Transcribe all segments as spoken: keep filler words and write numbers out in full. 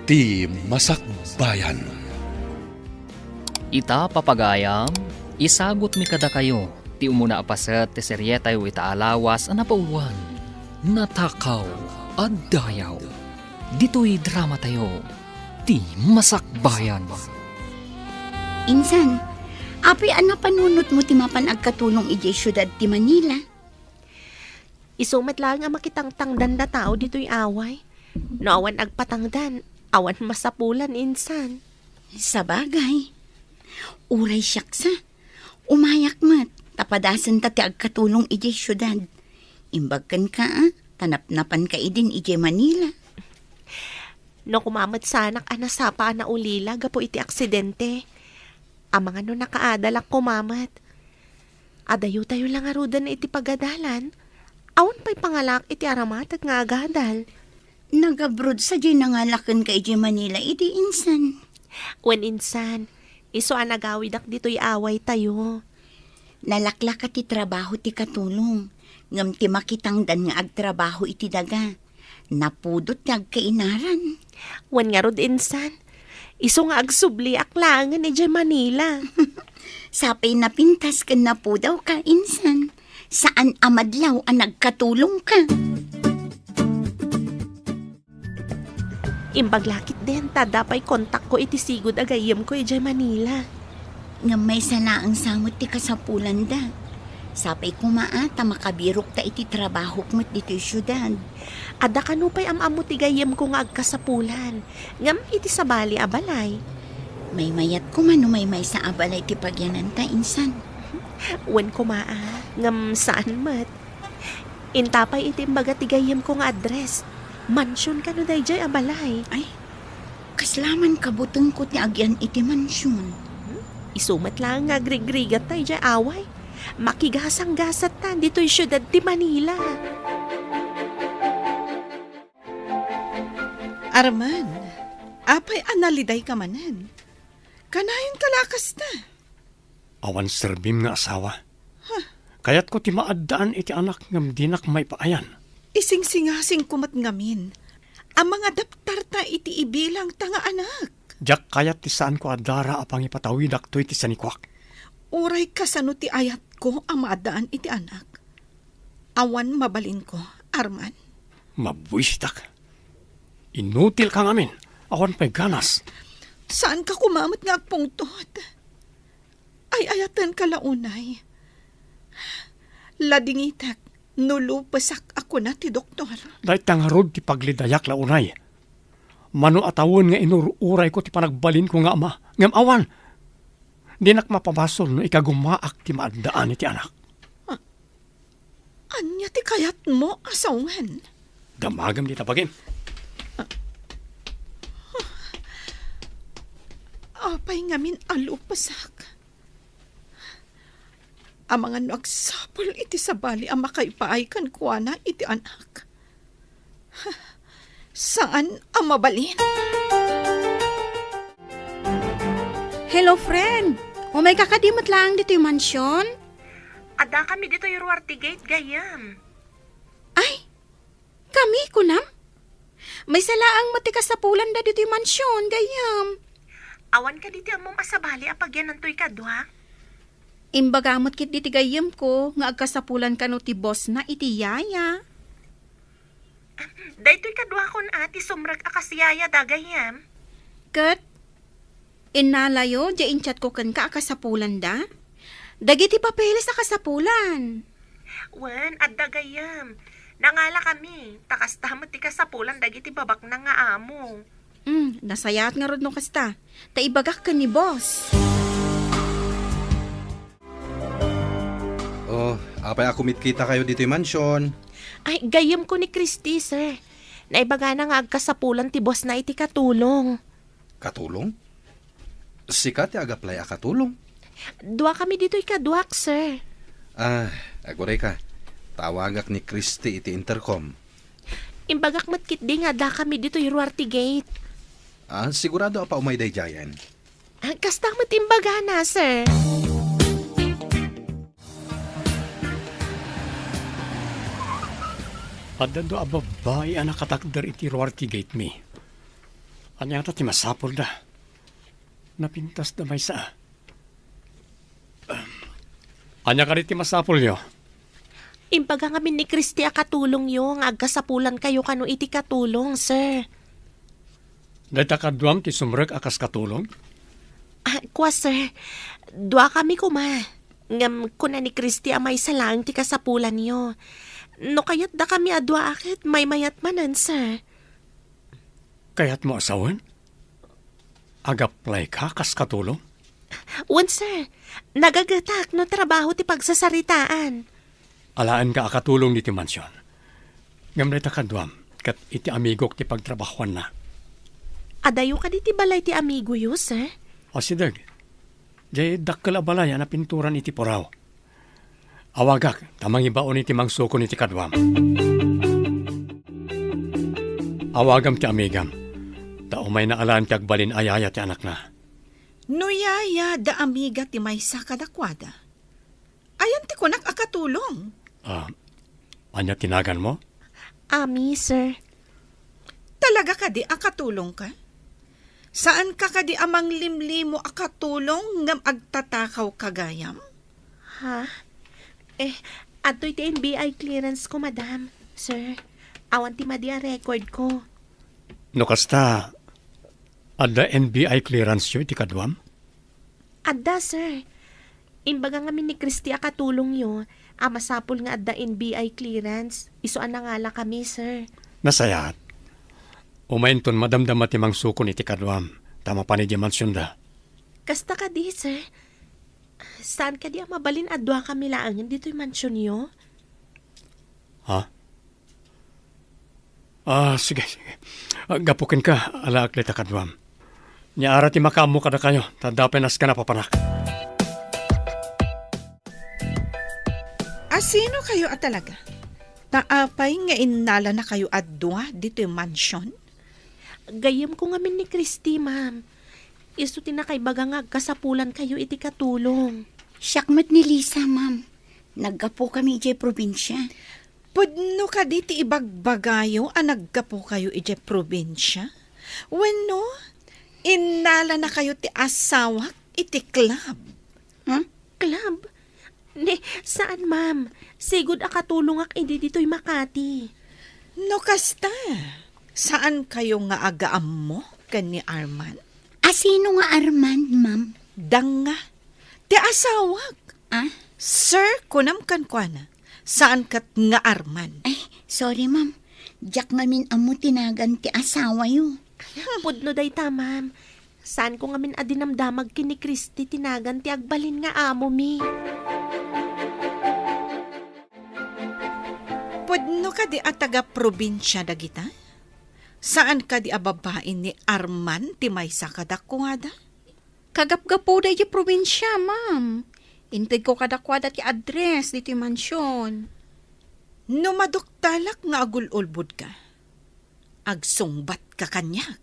Ti Masakbayan. Ita, papagayam, isagutmi kadakayo ti umuna a paset ti serietayo ita a lawas a napauluan, Natakaw a Dayaw. Ditoy dramatayo, Ti Masakbayan. Insan, apay a napanunotmo ti mapan agkatulong idiay siudad ti Manila? Isu met laeng a makitangtangdan da tao ditoy away. No awan agpatangdan, awan masapulan, insan. Sabagay. Uray siak sa, umayak met, ta padasenta ti agkatulong idiay siudad. Imbag kenka, a, ta napnapanka idin idiay Manila. No kuma met sanak a nasapa a naulila gapu iti aksidente, amangan no nakaadalak kuma met. Adayotayo la ngaruden iti pagadalan. Awan pay pangalaak iti arammatek nga agadal. Nag-abroad sadiay nangala kenka idiay Manila idi, insan? Wen, insan, isu a nagawidak ditoy awaytayo. Nalaklaka ti trabaho ti katulong, ngem ti makitangdan nga agtrabaho iti daga, napudot ti agkainaran. Wen ngarud, insan, isu nga agsubliak laengen idiay Manila. Sapay napintas ken napudawka, insan. Saan a madlaw a nagkatulongka. Imbag la ketdin ta adda pay kontakko iti sigud a gayyemko idiay Manila. Ngem maysa laeng sa met ti kasapulanda. Sapay koma a ta makabirokta iti trabahok met ditoy siudad. Adda kano pay am-ammo ti gayyemko nga agkasapulan, ngem iti sabali a balay. Maymayat koma no maymaysa a balay ti pagyananta, insan. Wen koma a, ngem saan met. Inta pay iti imbaga ti gayyemko nga address. Mansion kano daydiay a balay? Ay, kasla man kabutengko ti agyan iti mansion. Isu met laeng nga agrigrigat daydiay away. Makigasanggasat ta ditoy siudad ti Manila. Arman, apay a nalidayka manen? Kanayon ka la kasta? Awan serbim nga asawa. Huh. Kayatko ti maaddaan iti anak ngem dinak maipaayan. Isingsingasingko met ngamin a mangadaptarta iti ibilangta nga anak. Diak kayat ti saanko a dara a pangipatawidak toy ti sanikuak. Uray kasano ti ayatko a maaddaan iti anak, awan mabalinko, Arman. Mabuisitak. Inutilka ngamin. Awan pay ganas. Saanka koma met nga agpungtot. Ay-ayatenka la unay. Ladingitek no lupesak a kuna ti doktor. Dayta ngarud ti paglidayak la unay. Mano a tawen nga inur-urayko ti panagbalinko nga ama, ngem awan. Dinak mapabasol no ikagumaak ti maaddaan iti anak. Ah, Ania ti kayatmo a sawen? Damagem dita bagim. Apay ngamin a lupesak? Amangan no agsapul iti sabali a makaipaay kenkuana iti anak. Saan a mabalin. Hello, friend. Umayka kadi met laeng ditoy mansion? Addakami ditoy Ruarte Gate, gayyem. Ay, kami, kunam? Maysa laeng met ti kasapulanda ditoy mansion, gayyem. Awan kadi ti ammom a sabali a pagyanantoy kadua? Imbaga met ketdi ti gayyemko nga agkasapulan kano ti bossna iti yaya. Daytoy kaduakon a ti sumrek a kas yayada, gayyem. Ket innalayo diay inchatko kenka a kasapulanda? Dagiti papeles a kasapulan. Wen, adda, gayyem. Nangalakami, ta kasta met ti kasapulan dagiti babaknang nga amo. Hmm, nasayaat ngarud no kasta. Ta ibagak ken ni boss. Oh, apay a kumitkitakayo ditoy mansion? Ay, gayyemko ni Christy, sir. Naibagana nga agkasapulan ti bossna iti katulong. Katulong? Sika ti agaplay a katulong? Duakami ditoy kaduak, sir. Ah, agurayka. Tawagak ni Christy iti intercom. Imbagak met ketdi nga addakami ditoy Ruarte Gate. Ah, sigurado a paumay daydiayen? Ah, kasta met imbagana, sir. Adda dua a babbai a nakatakder iti Ruarte Gate, mi. Ania ngata ti masapulda? Napintasda maysa. Ania kadi ti masapulyo? Imbaga ngamin ni Christy a katulongyo nga agkasapulankayo kano iti katulong, sir. Dayta kaduam ti sumrek a kas katulong? Ah, kua, sir. Duakami koma. Ngem kuna ni Christy a maysa laeng ti kasapulanyo. No kayatdakami a dua a ket maymayat manen, sir. Kayatmo a sawen? Ag-apply ka kas katulong? Wen, sir. Nagagetak no trabaho ti pagsasaritaan. Alaenka a katulong ditoy mansion. Ngem dayta kaduam, ket iti amigok ti pagtrabahoanna. Adayo kadi ti balay ti amigoyo, sir? Asideg. Diay dakkel a balay a napinturan iti puraw. Awagak ta mangibaon iti mangsukon iti kaduam. Awagam ti amigam, ta umayna alaen ti agbalin a yaya ti anakna. No yaya da amiga ti maysa kadakuada, ayan ti kunak a katulong? Ah, ania ti naganmo? Ami, sir. Talaga kadi a katulongka? Saanka kadi a manglimlimo a katulong ngem agtatakaw ka gayam? Ha? Eh, adtoy ti N B I clearance ko, madam, sir. Awan ti madi a record ko. No kasta, adda N B I clearance yo iti kaduam? Adda, sir. Imbaga ngamin ni Christy a katulongyo a masapul nga adda N B I clearance, isu a nangalakami, sir. Nasayaat. Umayenton madamdama ti mangsukon iti kaduam, ta mapan idiay mansionda. Kasta kadi, sir? Saan kadi a mabalin a duakami laengen ditoy mansionyo? Ha? Ah, sige, sige. Ah, gapu kenka, alaek dayta kaduam. Nia ara ti makaammo kadakayo, ta adda pay naskanapapanak. Asino kayo a talaga? Ta apay nga innala na kayo a dua ditoy mansion? Gayyem ko ngamin ni Christy, ma'am. Isu ti nakaibaga nga agkasapulan kayo iti katulong. Siak met ni Lisa, ma'am. Naggapu kami idiay probinsia. Pudno kadi ti ibagbagayo a naggapu kayo idiay probinsia? Wenno, innala na kayo ti asawak iti club? Ha? Club? Ne, saan, ma'am. Sigud a katulongak idi ditoy Makati. No kasta, saan kayo nga agaammo ken ni Arman? Asino nga Arman, ma'am? Danga, ti asawak. Ah? Sir, kunam kenkuana, saan ket nga Arman? Ay, sorry, ma'am. Diak ngamin ammo ti nagan ti asawayo. Pudno dayta, ma'am. Saanko ngamin a dinamdamag ken ni Christy ti nagan ti agbalin nga amomi. Pudno kadi a taga-probinsia dagita? Saan kadi a babain ni Arman ti maysa kadakuada? Kagapgapuda idiay probinsia, ma'am. Intedko kadakuada ti address ditoy mansion. No maduktalak nga agul-ulbodka, agsungbatka kaniak.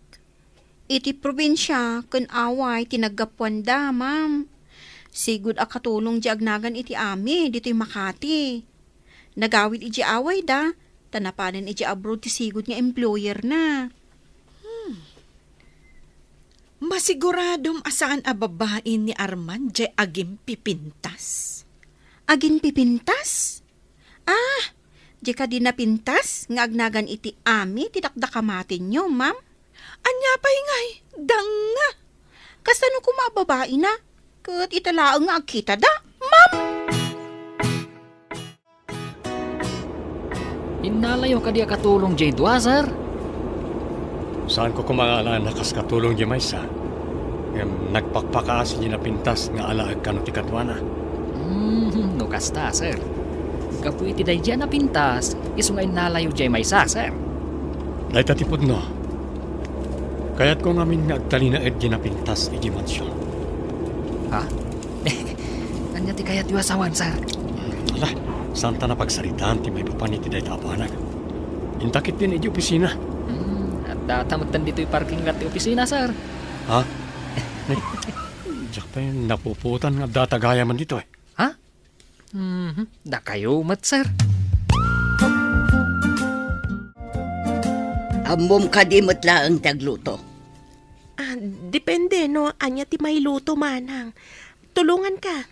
Iti probinsia ken away ti naggapuanda, ma'am. Sigud a katulong diay agnagan iti ami ditoy Makati. Nagawid idiay awayda, ta napanen idiay abroad ti sigud nga employerna. Hmm. Masiguradom a saan a babain ni Arman diay agimpipintas? Agimpipintas? Ah, diay kadi napintas nga agnagan iti ami ti dakdakamatenyo, ma'am? Ania pay ngay, danga! Kasano koma a babaina? Ket ita laeng nga agkitada, ma'am? Innalayo kadi a katulong diay dua, sir? Saanko koma nga alaen a kas katulong diay maysa. Ngem nagpakpakaasi diay napintas nga alaek kano ti kaduana. Hmm, no kasta, sir. Gapu iti daydiay a napintas, isu nga innalayo diay maysa, sir. Dayta ti pudno. Kayatko ngamin nga agtalinaed diay napintas idiay mansion. Ha? Ania ti kayatyo a sawen, sir? Ala, saanta napagsaritaan ti maipapan iti dayta a banag. Inta ketdin idiay opisina. Hmm, addata metten ditoy parking lot ti opisina, sir. Ha? Diak pay napupuotan nga addata gayamen ditoy. Ha? Mhm. Dakayo met, sir. Ammom kadi met laeng ti agluto. Depende no ania ti mailuto, manang. Tulonganka.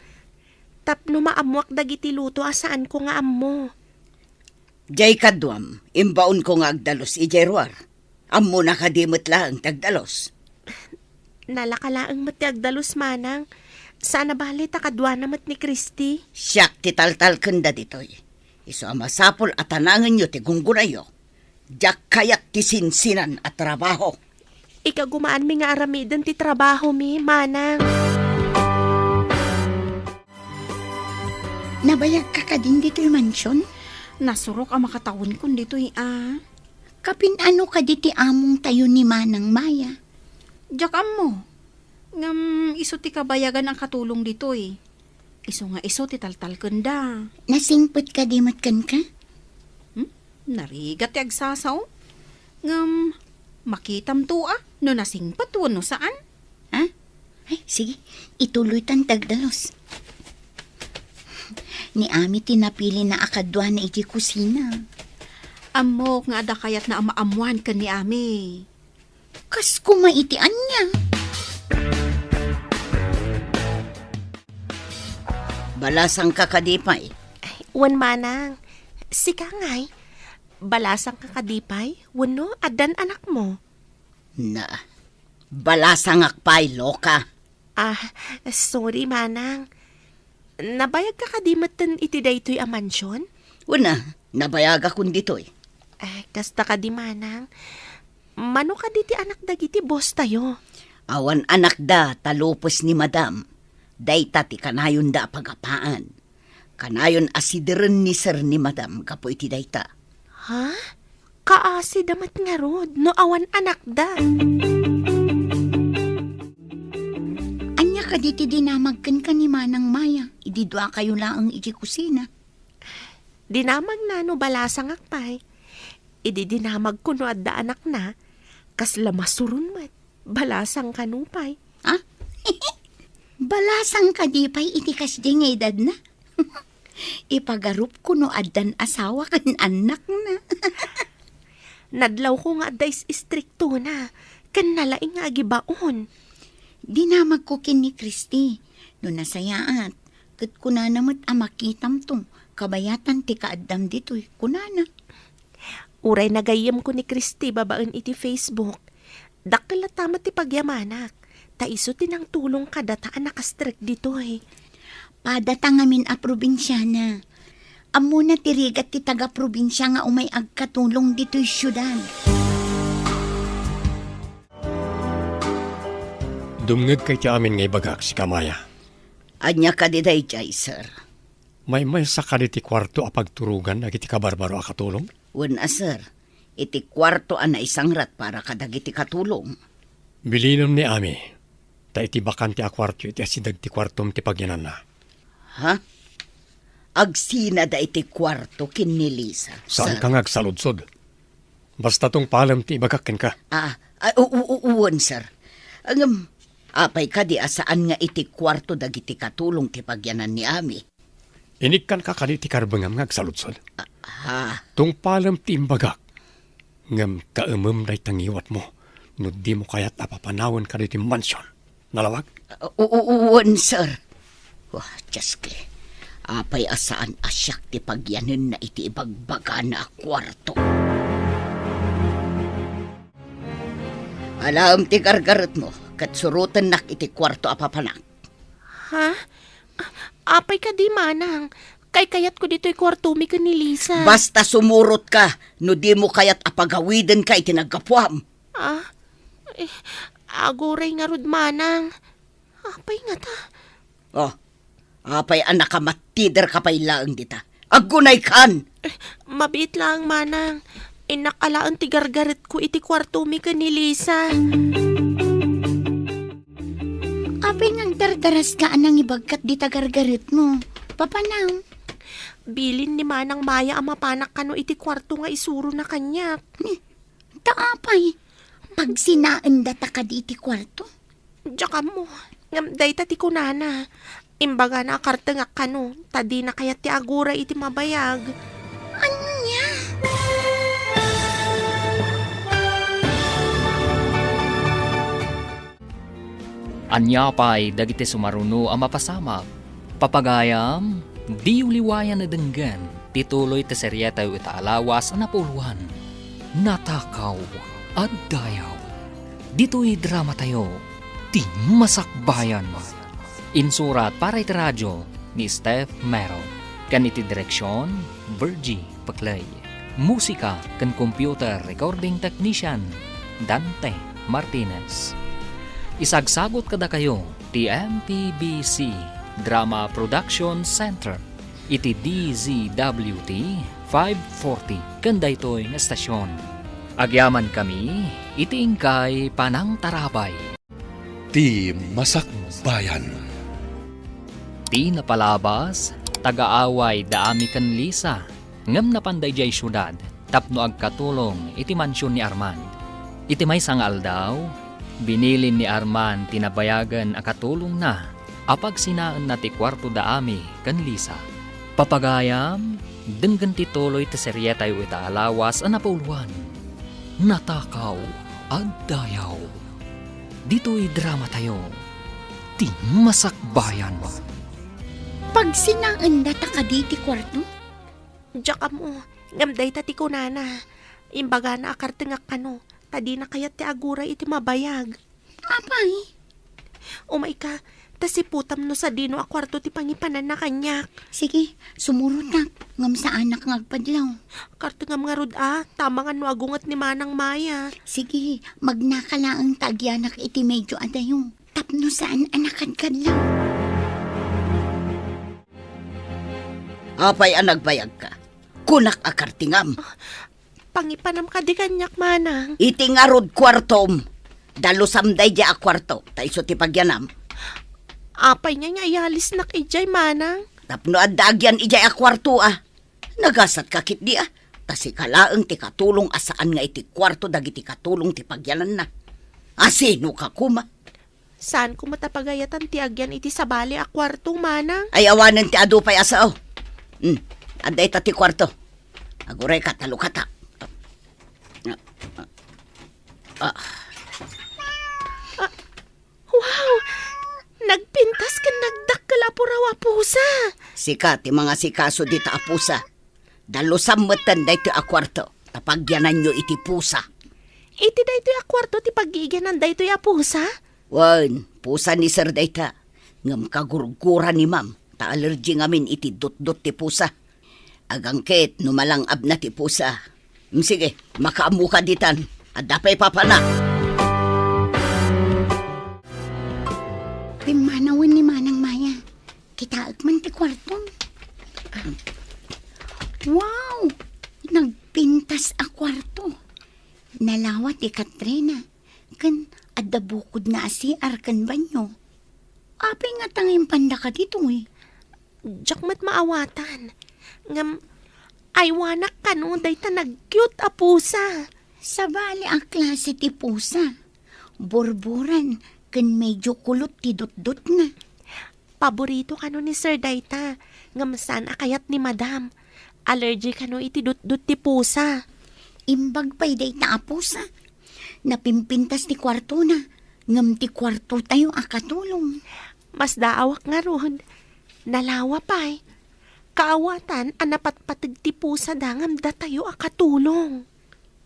Tapno maammoak dagiti luto a saanko nga ammo. Diay kaduam, imbaonko nga agdalus idiay ruar. Ammona kadi met laeng ti agdalus? Nalaka laeng met ti agdalus, manang. Saan a bale ta kaduana met ni Christy. Siak ti taltalkenda ditoy. Isu a masapul a tanangenyo ti gunggonayyo. Diak kayat ti sinsinan a trabaho. Ikagumaanmi nga aramiden ti trabahomi, manang. Nabayagka kadin ditoy mansion? Nasurok a makatawenkon ditoy a. Kapin-ano kadi ti amongtayo ni Manang Maya? Diak ammo. Ngem isu ti kabayagan a katulong ditoy. Isu nga isu ti taltalkenda. Nasingpet kadi met kenka? Hmm? Narigat ti agsasao. Ngem, makitamto a no nasingpet wenno saan. Ha? Ay, sige. Ituloytan ti agdalus. Ni Ami ti napilina a kaduana iti kusina. Ammok nga adda kayatna a maammoan ken ni Ami. Kas koma iti ania? Balasangka kadi pay? Ay, wen manang. Sika ngay, balasangka kadi pay? Wenno addan anakmo? Na, balasangak pay, loka. Ah, sorry, manang. Nabayagka kadi metten iti daytoy a mansion? Wen a, nabayagakon ditoy. Eh, kasta kadi, manang. Mano kadi ti anak dagiti boss tayo? Awan anakda ta lupes ni madam. Dayta ti kanayonda a pagapaan. Kanayon a sideren ni sir ni madam gapu iti dayta. Ha? Kaasida met ngarud no awan anakda. Ania kadi ti dinamag kenka ni Manang Maya idi duakayo laeng iti kusina? Dinamagna no balasangak pay. Idi dinamagko no adda anakna, kasla masuron met. Balasang kano pay. Ha? Balasang kadi pay iti kasdi nga edadna? Ipagarupko no addan asawa ken annakna. Nadlawko nga adda is-istriktona, ken nalaing nga agibaon. Dinamagko ken ni Christy, no nasayaat, ket kunana met a makitamto, kabayatan ti kaaddam ditoy, kunana. Uray nagayyemko ni Christy babaen iti Facebook, dakkel latta met ti pagyamanak, ta isu ti nangtulong kadata a nakastrek ditoy. Padata ngamin a probinsiana. Ammona ti rigat ti taga-probinsia nga umay agkatulong ditoy siudad. Dumngegka iti amin nga ibagak, sika Maya. Ania kadi daydiay, sir? Maymaysa kadi ti kuarto a pagturogan dagiti kabarbaro a katulong? Wen a, sir. Iti kuarto a naisangrat para kadagiti katulong. Bilinem ni Ami, ta iti bakante a kuarto iti asideg ti kuartom ti pagyananna. Ha? Agsinada iti kuarto ken ni Lisa, sir. Saanka nga agsaludsod. Basta tungpalem ti ibagak kenka. Ah, ah, u-, u-, u-, wen, sir. Ngem, apay kadi a saan nga iti kuarto dagiti katulong ti pagyanan ni Ami? Inikkanka kadi ti karbengam nga agsaludsod? Ah, ha? Tungpalem ti imbagak, ngem kaemem dayta ngiwatmo no dimo kayat a papanawen kaditi mansion. Nalawag? U-, u-, u-, wen, sir. Wah, Dioske. Apay a saan a siak ti pagyanenna iti ibagbagana a kuarto? Alaem ti gargaretmo, ket surotennak iti kuarto a papanak. Ha? A-, apay kadi, manang? Kaykayatko ditoy kuartomi ken ni Lisa. Basta sumurotka no dimo kayat a pagawidenka iti naggapuam. Ah? Eh, aguray ngarud, manang. Apay ngata? Oh, apay a nakamattiderka pay laeng dita? Aggunaykan! Eh, mabiit laeng, manang. Innak alaen ti gargaretko iti kuartomi ken ni Lisa. Apay nga agdardaraska a nangibagkat dita gargaretmo? Papanam. Bilin ni Manang Maya a mapanak kano iti kuarto nga isurona kaniak. Ni, ta apay? Pagsinaendata kadi iti kuarto? Diak ammo. Ngem dayta ti kunana. Imbagana a kartengak kano, ta dina kayat ti aguray iti mabayag. Ania? Ania pay dagiti sumaruno a mapasamak? Papagayam, diyo liwayan a denggen ti tuloy ti serietayo ita a lawas a napuloan, Natakaw a Dayaw. Ditoy dramatayo, Ti Masakbayan. Insurat para iti radio ni Steph Mero, ken iti direksion, Virgie Paclay. Musika ken computer recording technician, Dante Martinez. Isagsagut kadakayo ti M P B C Drama Production Center iti D Z W T five forty ken daytoy nga estasion. Agyamankami iti inkay panangtarabay. Ti Masakbayan. Ti napalabas, taga-away da Ami ken Lisa, ngem napan daydiay siudad tapno agkatulong iti mansion ni Arman. Iti maysa nga aldaw, binilin ni Arman ti nabayagen a katulongna a pagsinaenna ti kuarto da Ami ken Lisa. Papagayam, denggen ti tuloy ti serietayo ita a lawas a napuloan, Natakaw a Dayaw. Ditoy dramatayo, Ti Masakbayan. Pagsinaenda ta kadi ti kuarto? Diak ammo, ngem dayta ti kunana. Imbagana a kartengak kano, ta dina kayat ti aguray iti mabayag. Apay? Umayka, ta siputam no sadino a kuarto ti pangipananna kaniak. Sige, sumurotak, ngem saanak nga agpadlaw. Kartengam ngarud a, ta amangan no agunget ni Manang Maya. Sige, magnaka laeng ta agyanak iti medio a dayo, tapno saan a nakadkadlaw. Apay a nagbayagka? Kunak a kartengam. Pangipanam kadi kaniak, Manang. Iti ngarud kuartom. Dalusam daydiay a kuarto, ta isu ti pagyanam. Apay ngay nga iyalisnak idiay, Manang? Tapno adda agyan idiay a kuarto, a. Nagasatka ketdi, a. Ta sika laeng ti katulong a saan nga iti kuarto dagiti katulong ti pagyananna. A, sinoka koma? Saanko met a pagayatan ti agyan iti sabali a kuarto, Manang. Ay, awanen ti adu pay a sao. Hmm, adda ita ti kuarto. Agurayka, ta lukata. Ah. Ah, wow! Nagpintas ken nagdakkel a puraw a pusa. Sika ti mangasikaso dita a pusa. Dalusam metten daytoy a kuarto, ta pagyananyo iti pusa. Iti daytoy a kuarto ti pagigyanan daytoy a pusa? Wen, pusa ni Sir dayta. Ngem kagurgura ni Ma'am, ta allergy ngamin iti dutdot ti pusa. Agangket no malang-abna ti pusa. Mm, sige, makaammoka ditan. Adda pay papana. Pimmanawen ni Manang Maya. Kitaek man ti kuarto. Wow! Nagpintas a kuarto. Nalawa ti katrina. Ken adda bukodna a C R ken banyo. Apay ngata nga impandaka ditoy? Diak met maawatan. Ngem, aywanak kano dayta nag-cute a pusa. Sabali a klase ti pusa. Borboran ken medyo kulot ti dutdotna. Paborito kano ni Sir dayta, ngem saan a kayat ni Madam. Allergy kano iti dutdot ti pusa. Imbag pay dayta a pusa. Napimpintas ti kuartona, ngem ti kuartotayo a katulong. Masdaawak ngarud. Nalawa pay. Kaawatan a napatpateg ti pusada ngem datayo a katulong.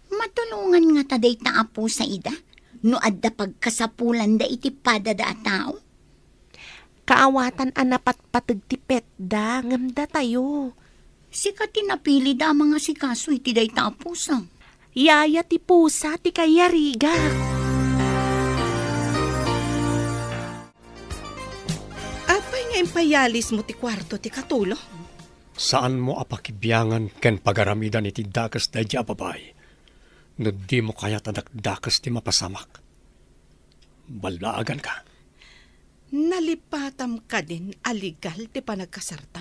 Matulongan ngata dayta a pusa ida no adda pagkasapulanda iti padada a tao? Kaawatan a napatpateg ti petda ngem datayo. Sika ti napilida a mangasikaso iti dayta a pusa. Yaya ti pusa ti kayarigak. Apay nga impayalismo ti kuarto ti katulong? Saanmo a pakibiangan ken pagaramidan iti dakes daydiay a babai no dimo kayat a dakdakes ti mapasamak. Ballaaganka. Nalipatam kadin a legal ti panagkasarta?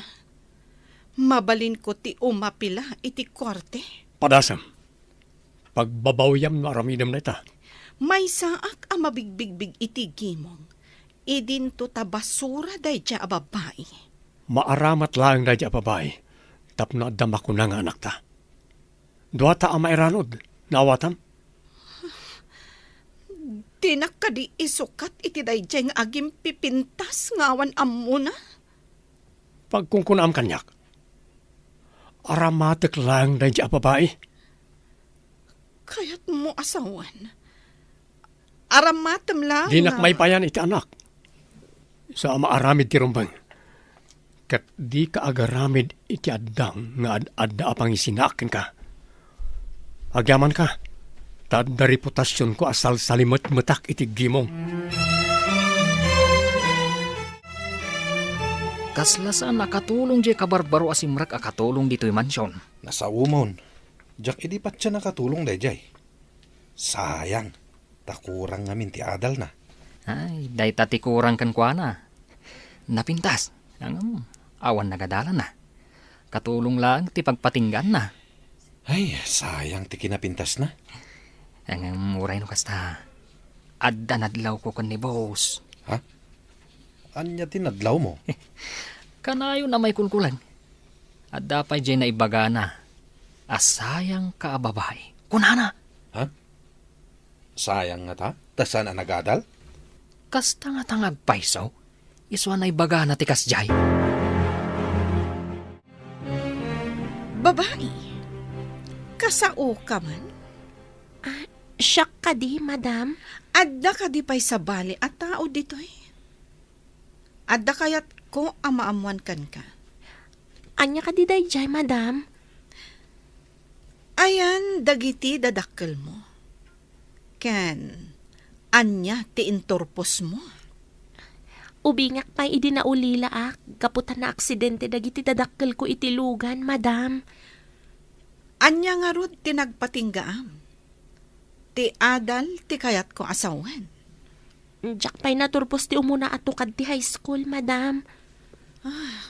Mabalinko ti umapila iti korte? Padasem. Pagbabawyam no aramidem dayta. Maysaak a mabigbigbig iti gimong. Idinto ta basura daydiay a babai. Maaramat laeng daydiay a babai tapno adda makuna nga anakta. Duata a mairanod, naawatam? Dinak kadi isukat iti daydiay nga agimpipintas nga awan ammona? Pagkunkunaam kaniak. Aramatek laeng daydiay a babai. Kayatmo a sawen? Aramatem laeng. Dinak nga maipayan iti anak. Sa a maaramid ti rumbeng. Ket dika agaramid iti addang nga ad-adda a pangisinaak kenka. Agyamanka, ta adda reputasionko a salsalimetmetak iti gimong. Kasla saan a katulong diay kabarbaro a simrek a katulong ditoy mansion. Nasaomon, diak idi patien a katulong daydiay. Sayang, ta kurang ngamin ti adalna. Ay, dayta ti kurang kenkuana. Napintas, ngem awan nagadalanna. Katulong laeng ti pagpatinggaanna. Ay, sayang ti kinapintasna. Ngem uray no kasta, adda nadlawko ken ni boss. Ha? Ania ti nadlawmo? Kanayon a maikulkulag. Adda pay diay naibagana a sayangka a babai. Kunana. Ha? Sayang ngata? Ta saan a nagadal? Kasta ngata nga agpayso? Isu a naibagana ti kasdiay. Babai, kasaoka man? Ah, siak kadi, madam. Adda kadi pay sabali a tao ditoy? Adda kayatko a maammuan kenka. Ania kadi daydiay, madam? Ayan dagiti dadakkelmo? Ken ania ti inturposmo? Ubingak pay idi naulilaak gapu ta naaksidente dagiti dadakkelko iti lugan, madam. Ania ngarud ti nagpatinggaam? Ti adal ti kayatko a sawen. Diak pay naturpos ti umuna a tukad ti high school, madam. Ah,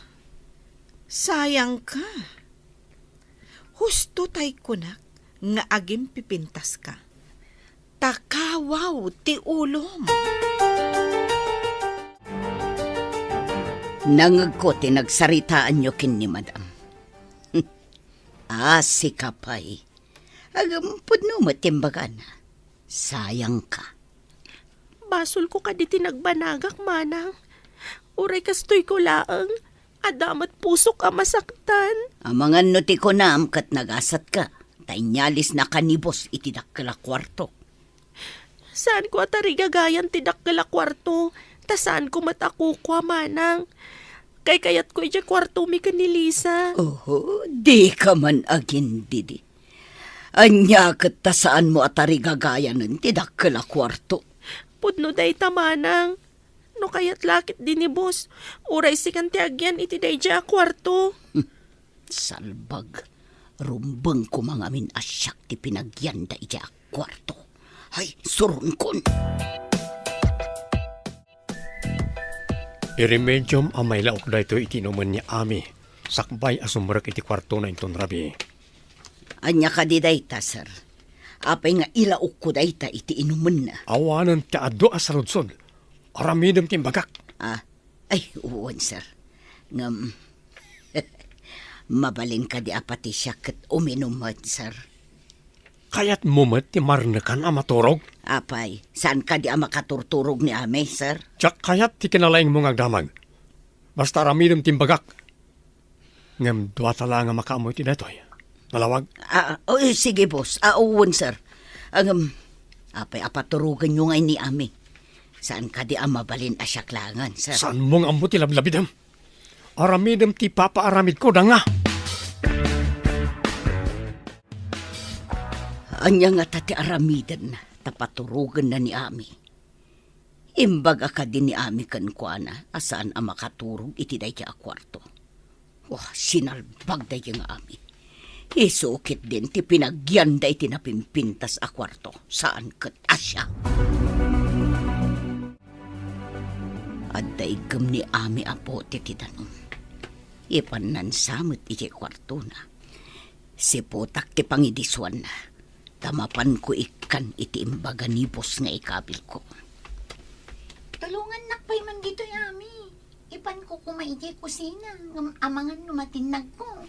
sayangka. Husto tay kunak nga agimpipintaska. Ta kawaw ti ulom. Nangegko ti nagsaritaanyo ken ni madam. Ah, sika pay. Ngem pudno met ti imbagana. Sayangka. Basolko kadi ti nagbanagak, manang. Uray kastoyko laeng, adda met pusok a masaktan. Amangan no ti kunam ket nagasatka, ta inyalisnaka ni boss iti dakkel a kuarto. Saanko a tarigagayan ti dakkel a kuarto, ta saanko met a kukua, manang. Kaykayatko idiay kuartomi ken ni Lisa. Oho, dika man agindidi. Ania ket ta saanmo a tarigagayanen ti dakkel a kuarto? Pudno dayta, manang. No kayat la ketdi ni boss, uray sikan ti agyan iti daydiay a kuarto. Salbag. Rumbeng koma ngamin a siak ti pinagyanda idiay a kuarto. Hay, suronkon! Iremediom a mailaok daytoy iti inumen ni Ami, sakbay a sumrek iti kuartona inton rabii. Ania kadi dayta, sir? Apay nga ilaokko dayta iti inumenna? Awanen ti adu a saludsod. Aramidem ti imbagak. Ah, ay, wen, sir. Ngem, mabalin kadi a pati siak ket uminum met, sir? Kayatmo met ti marnekan a maturog? Apay, saan kadi a makaturturog ni Ami, sir? Diak kayat ti kinalaingmo nga agdamag. Basta aramidem ti imbagak. Ngem duata laeng a makaammo iti daytoy. Nalawag? Ah, oh, sige, boss. Ah, wen, sir. Ngem, apay a paturogenyo ngay ni Ami? Saan kadi a mabalin a siak laengen, sir? Saanmo nga ammo ti lablabidem? Aramidem ti ipapaaramidko, danga! Ania ngata ti aramiden ta paturogenna ni Ami? Imbaga kadi ni Ami kenkuana a saan a makaturog iti daydiay a kuarto. Wah, sinalbag daydiay nga Ami. Isu ketdin ti pinagyanda iti napimpintas a kuarto, saan ket a siak. Adda iggem ni Ami a bote ti danum. Ipannansa met idiay kuartona. Siputak ti pangidisuanna, ta mapanko ikkan iti imbaga ni boss nga ikabilko. Tulongannak pay man ditoy, Ami. Ipanko koma idiay kusina, ngem amangan no matinnagko.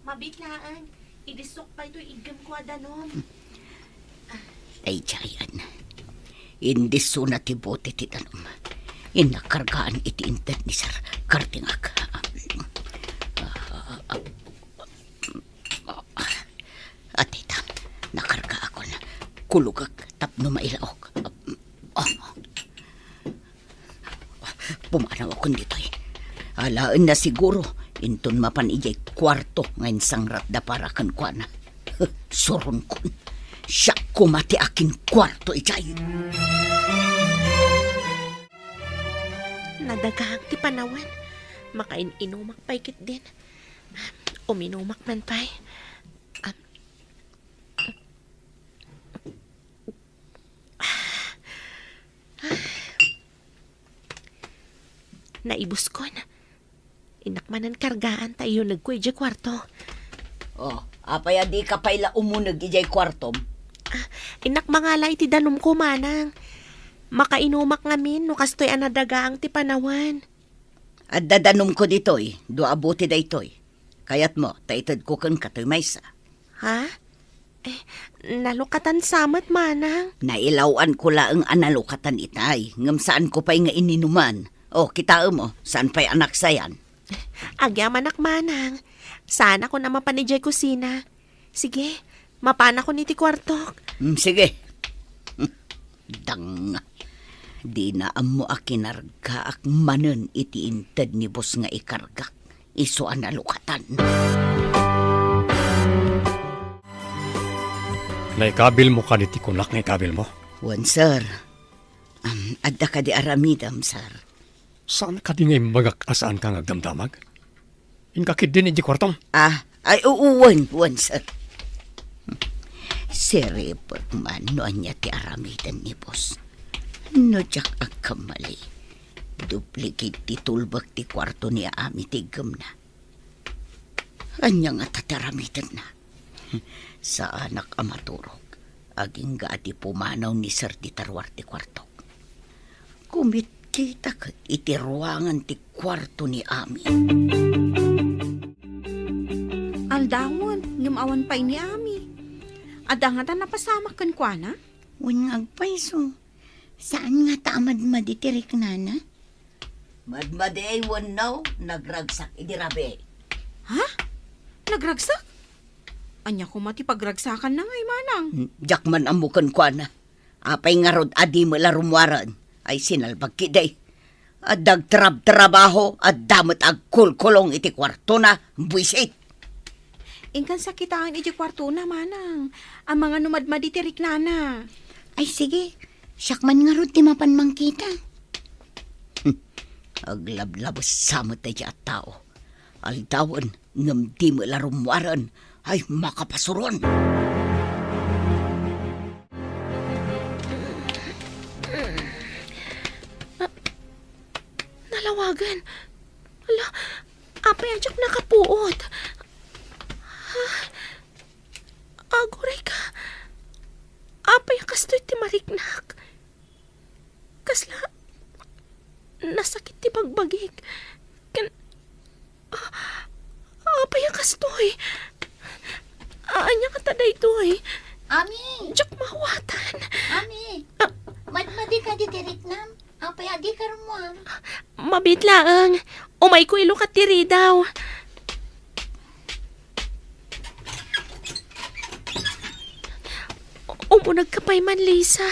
Mabiit laeng, idisok pay toy iggem ko a danum. Daydiayen. Indisuna ti bote ti danum. Innak kargaan iti inted ni Sir Kardingak. Atita, nakargaakon. Kulogek tapno mailaok. Pumanawakon ditoy. Alaenna siguro, inton mapan idiay kuarto nga insangratda para kenkuana. Suronkon. Siak koma ti akinkuarto idiay. Nadagaang ti panawen. Makain-inumak pay ketdin. Uminumak man pay. Am. Naibuskon. Innak manen kargaan ta iyunegko idiay kuarto. Oh, apay a dika pay la umuneg idiay kuartom? Ah, innak mangala iti danumko, manang. Makainumak ngamin no kastoy a nadagaang ti panawen. Adda danumko ditoy, dua a bote daytoy. Kayatmo ta itedko kenka toy maysa? Ha? Eh, nalukatan sa met, manang. Nailaw-anko laeng a nalukatan itay, ngem saanko pay nga ininuman. O, kitaem, o, saan pay a naksayan? Agyamanak, manang. Saanakon a mapan idiay kusina. Sige, mapanakon iti kuartok. Mm, sige. Dang, dina ammo a kinargaak manen iti inted ni boss nga ikargak. Isu a nalukatan. Naikabilmo kadi ti kunak nga ikabilmo? Wen, sir. Am, adda kadi aramidem, sir? Saan kadi nga imbagak a saanka nga agdamdamag? Inka ketdin idiay kuartom? Ah, ay, oo, wen, wen, sir. Siripek man no ania ti aramiden ni boss. No diak agkamali, duplicate ti tulbek ti kuarto ni Ami ti iggemna. Ania ngata ti aramidenna? Saanak a maturog. Agingga a di pumanaw ni Sir dita ruar ti kuartok. Kumitkita ket iti ruangan ti kuarto ni Ami. Aldawen, ngem awan pay ni Ami. Adda ngata napasamak kenkuana? Wen nga agpayso. Saan ngata a madmadi ti riknana? Madmadi wenno nagragsak idi rabii? Ha? Nagragsak? Ania koma ti pagragsakanna ngay, manang? Hmm, diak man ammo kenkuana. Apay ngarud a di met la rummuaren? Ay, sinalbag ketdi. Adda agtrabtrabaho, adda met agkulkulong iti kuartona, buisit. Inkan sakitaen iti kuartona, manang. Amangan no madmadi ti riknana. Ay, sige. Siak man ngarud ti mapan mangkita. Hmm. Aglablabes sa met daydiay a tao. Aldawen, ngem di met la rummuaren. Ay, makapasuron! Ah, nalawagan. Ala, apay a diak nakapuot? Ah, aguray ka. Apay a kastoy ti mariknak? Kasla nasakit ti bagbagik. Ken, ah, apay a kastoy? Ania ngata daytoy? Ami! Diak maawatan. Ami! Ah. Madmadi kadi ti riknam? Apay a dika rummuar? Mabiit laeng. Umayko ilukat ti ridaw. Umunegka pay man, Lisa.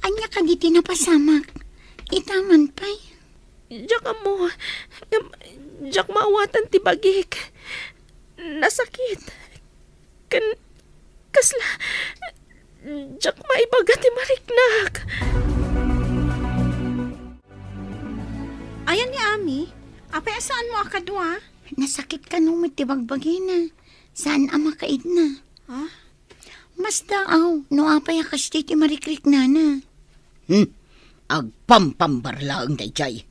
Ania kadi ti napasamak? Ita man pay. Diak ammo. Ngem, diak maawatan ti bagik. Nasakit. Ken, kasla, diak maibaga ti mariknak. Ayan ni Ami, apay a saanmo a kadua? Nasakit kano met ti bagbagina. Saan a makaidna. Ha? Masdaaw no apay a kasdi ti marikriknana. Hmm. Agpampambar laeng daydiay.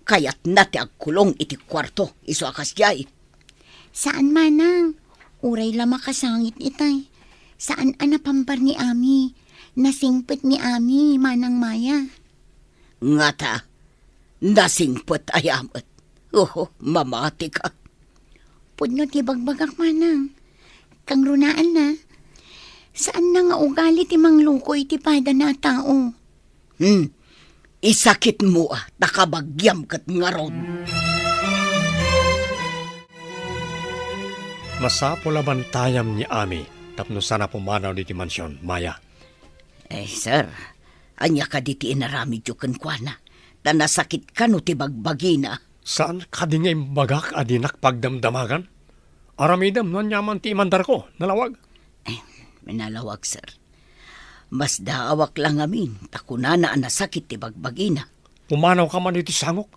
Kayatna ti agkulong iti kuarto, isu a kasdiay. Saan, manang. Uray la makasangit itay. Saan a napambar ni Ami. Nasingpet ni Ami, Manang Maya. Ngata, nasingpet aya met. Oho, mamatika. Pudno ti bagbagak, manang. Kangrunaanna. Saanna nga ugali ti mangluko iti padana a tao. Hmm. Isakitmo a, ta kabagiam ket ngarud. Masapul a bantayam ni Ami tapno saan a pumanaw ditoy mansion, Maya. Eh, sir, ania kadi ti inaramidyo kenkuana? Ta nasakit kano ti bagbagina. Saan kadi nga imbagak a dinak pagdamdamagan? Aramidem no aniaman ti imandarko, nalawag. Eh, nalawag, sir. Masdaawak la ngamin ta kunana a nasakit ti bagbagina. Pumanawka man iti sangok.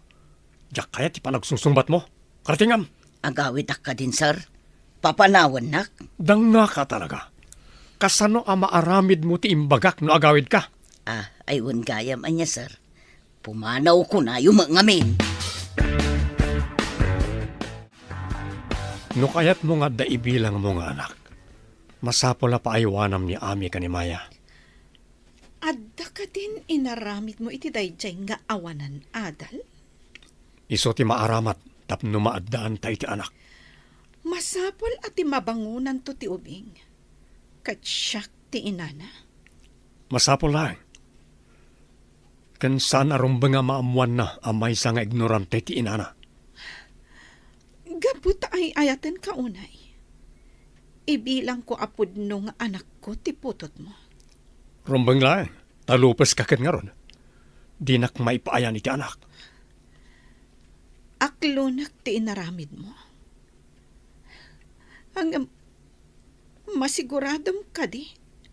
Diak kayat ti panagsungsungbatmo. Kartingam. Agawidak kadin, sir. Papanawannak. Dangngaka talaga. Kasano a maaramidmo ti imbagak no agawidka? Ah, ay wen gayam ania, sir. Pumanaw kunayo met ngamin. No kayatmo nga adda ibilangmo nga anak, masapul a paaywanam ni Ami ken ni Maya. Adda kadin inaramidmo iti daydiay nga awanan adal? Isu ti maaramat tapno maaddaanta iti anak. Masapul a ti mabangonanto ti ubing, ket siak ti inana. Masapul laeng. Ken saan a rumbeng a maammoanna a maysa nga ignorante ti inana. Gapu ta ay-ayatenka unay, ibilangko a pudno nga anakko ti putotmo. Rumbeng laeng, ta lupeska ket ngarud. Dinak maipaayan iti anak. Aklonek ti inaramidmo. Ngem, masiguradom kadi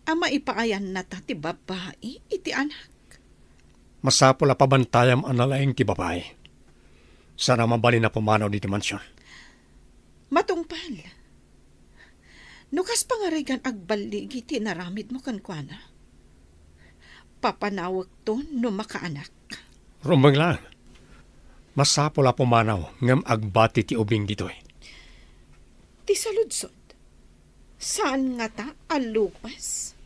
a maipaayannata ti babbai iti anak? Masapul a pabantayam a nalaing ti babai. Saan a mabalin a pumanaw ditoy mansion. Matungpal. No kas pangarigan agballigi ti inaramidmo kenkuana, papanawekto no makaanak. Rumbeng laeng. Masapul a pumanaw ngem agbati ti ubing ditoy. Ti saludsod, saan ngata a lupas?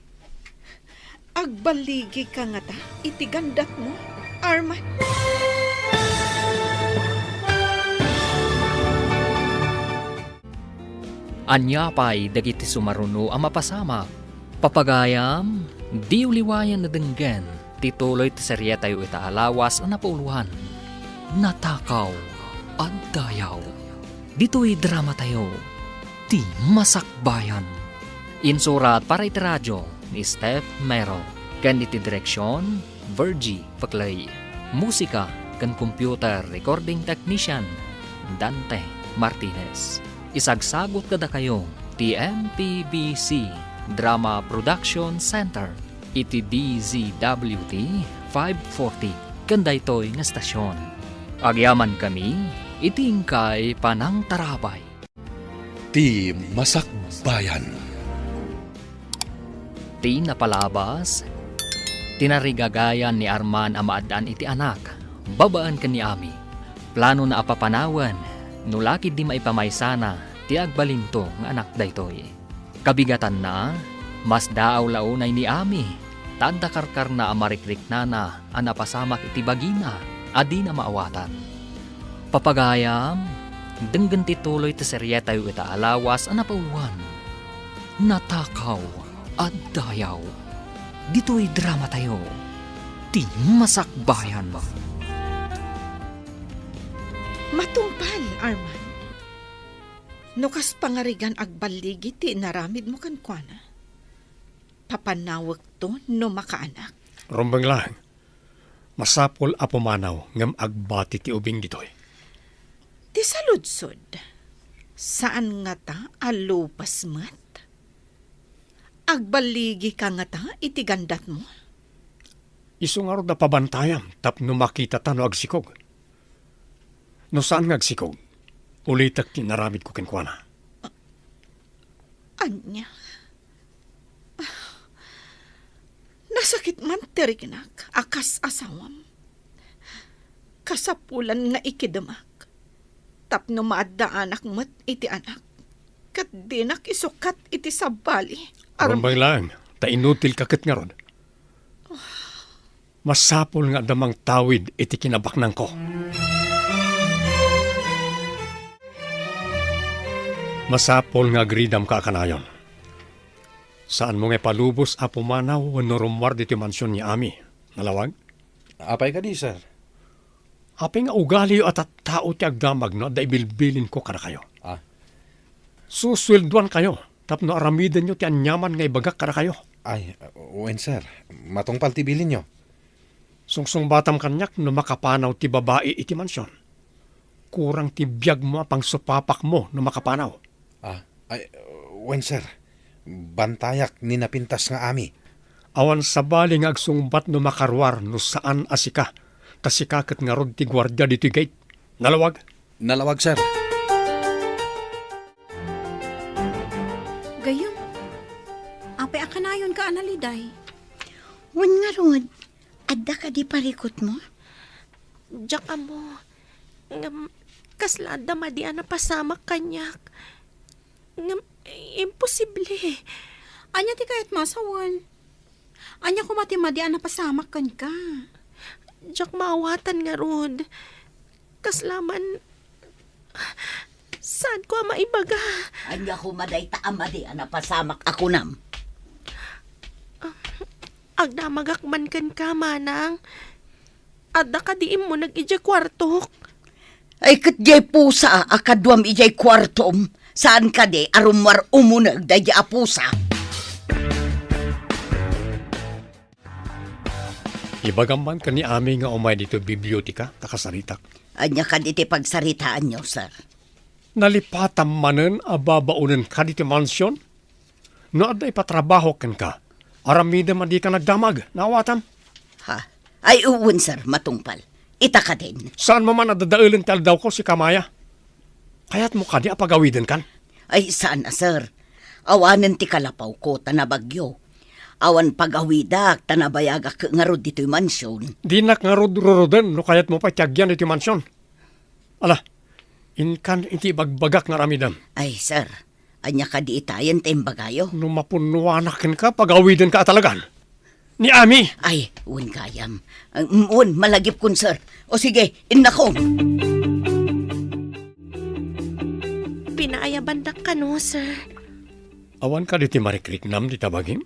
Agballigika ngata iti gandatmo, Arman? Ania pay dagiti sumaruno a mapasamak? Papagayam, diyo liwayan a denggen ti tuloy ti serietayo ita a lawas a napauloan, Natakaw a Dayaw. Ditoy dramatayo, Ti Masakbayan. Insurat para iti radio ni Steph Mero, ken iti direksion, Virgie Paclay. Musika ken computer recording technician, Dante Martinez. Isagsagut kadakayo ti M P B C Drama Production Center iti D Z W T five forty ken daytoy nga estasion. Agyamankami iti inkay panangtarabay. Ti Masakbayan. Ti napalabas, tinarigagayan ni Arman a maaddaan iti anak, babaen ken ni Ami. Planona a papanawen, no la ketdi maipamaysana ti agbalinto nga anak daytoy. Kabigatanna, masdaaw la unay ni Ami, ta adda karkarna a marikriknana a napasamak iti bagina a dina maawatan. Papagayam, denggen ti tuloy ti serietayo ita a lawas a napauloan, Natakaw a Dayaw. Ditoy dramatayo, Ti Masakbayan. Matungpal, Arman. No kas pangarigan agballigi ti inaramidmo kenkuana, papanawekto no makaanak. Rumbeng laeng. Masapul a pumanaw ngem agbati ti ubing ditoy. Ti saludsod, saan ngata a lupas met? Agballigika ngata iti gandatmo? Isu ngarud a pabantayam tapno makitata no agsikog. No saan nga agsikog, ulitek ti inaramidko kenkuana. Ania? Nasakit man ti riknak a kas asawam. Kasapulan nga ikidemak tapno maaddaanak met iti anak, ket dinak isukat iti sabali. Aram- Rumbeng laeng, ta inutilka ket ngarud. Masapul nga adda mangtawid iti kinabaknangko. Masapul nga agridamka a kanayon. Saanmo nga ipalubos a pumanaw wenno rummuar ditoy mansion ni Ami. Nalawag? Apay kadi, sir? Apay nga ugaliyo a tattao ti agdamag no adda ibilbilinko kadakayo? Ah. Susueldoankayo tapno aramidenyo ti aniaman nga ibagak kadakayo. Ay, wen, sir. Matungpal ti bilinyo. Sungsungbatam kaniak no makapanaw ti babai iti mansion. Kurang ti biagmo a pangsupapakmo no makapanaw. Ah, ay, wen, sir. Bantayak ni napintas nga Ami. Awan sabali nga agsungbat no makaruar no saan a sika. Ta sika ket ngarud ti guardia ditoy gate. Nalawag? Nalawag, sir. Gayyem, apay a kanayonka a naliday? Wen ngarud, adda kadi parikutmo? Diak ammo. Ngem, kasla adda madi a napasamak kaniak. Ngem, imposible. Ania ti kayatmo a sawen? Ania koma ti madi a napasamak kenka? Diak maawatan ngarud. Kasla man, saanko a maibaga. Ania koma dayta a madi a napasamak a kunam? Agdamagak man kenka, manang. Adda kadi immuneg idiay kuartok? Ay, ket diay pusa a kaduam idiay kuartom, saan kadi a rummuar umuneg daydiay a pusa? Ibagam man ken ni Ami nga umay ditoy biblioteka ta kasaritak. Ania kadi ti pagsaritaanyo, sir? Nalipatam manen a babaonenka ditoy mansion? No adda ipatrabaho kenka, aramidem a dika nagdamag. Naawatam? Ha? Ay, wen, sir, matungpal. Ita kadin. Saanmo man a dadaelen ti aldawko, sika Maya? Kayatmo kadi a pagawidenkan? Ay, saan a, sir. Awanen ti kalapawko ta nabagyo. Awan pagawidak ta nabayagak ngarud ditoy mansion. Dinak ngarud ruruden no kayatmo pay ti agyan ditoy mansion. Ala, inkan iti ibagbagak nga aramidem. Ay, sir, ania kadi itayen ta imbagayo? No mapunnoanak kenka, pagawidenka a talagan. Ni Ami! Ay, wen gayam. Um, wen, malagipkon, sir. O sige, innakon. Pinaayabandak kano, sir. Awan kadi ti marikriknam dita bagim?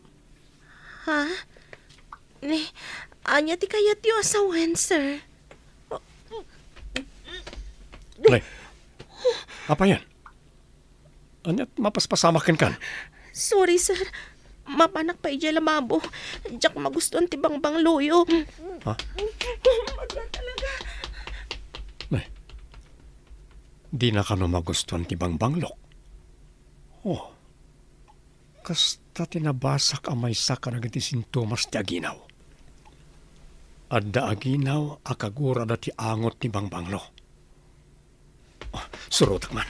Ha? Ni, ania ti kayatyo a sawen, sir? Nay, apayan? Ania ti mapaspasamak kenkan? Sorry, sir. Mapanak pay idiay lababo. Diak magustuan ti bangbangloyo. Ha? Nay, dina kano magustuan ti bangbanglok? Oh. Kasta ti nabasak a maysa kadagiti sintomas ti aginaw. Adda aginaw a kagurada ti angot ni bangbanglo. Ah, surotek man.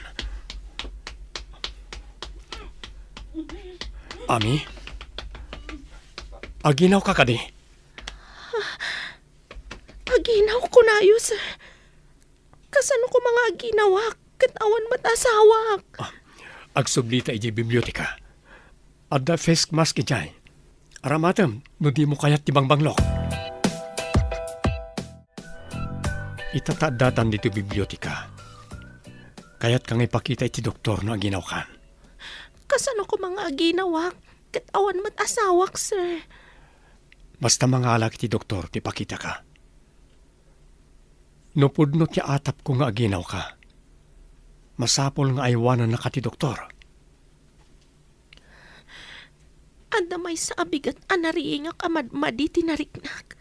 Ami? Aginawka kadi? Aginaw, kunayo, sir. Kasano koma nga aginawak ket awan met asawak? Ah, agsublita idiay biblioteka. Adda face mask idiay. Aramatem no dimo kayat ti bangbanglok. Ita ta addatan ditoy biblioteka. Kayatka nga ipakita iti doktor no aginawkan? Kasano koma nga aginawak ket awan met asawak, sir? Basta mangalak iti doktor ti pakitaka. No pudno ti atapko nga aginawka, masapul nga aywanannaka ti doktor. Adda maysa a bigat a nariingak a madmadi ti nariknak.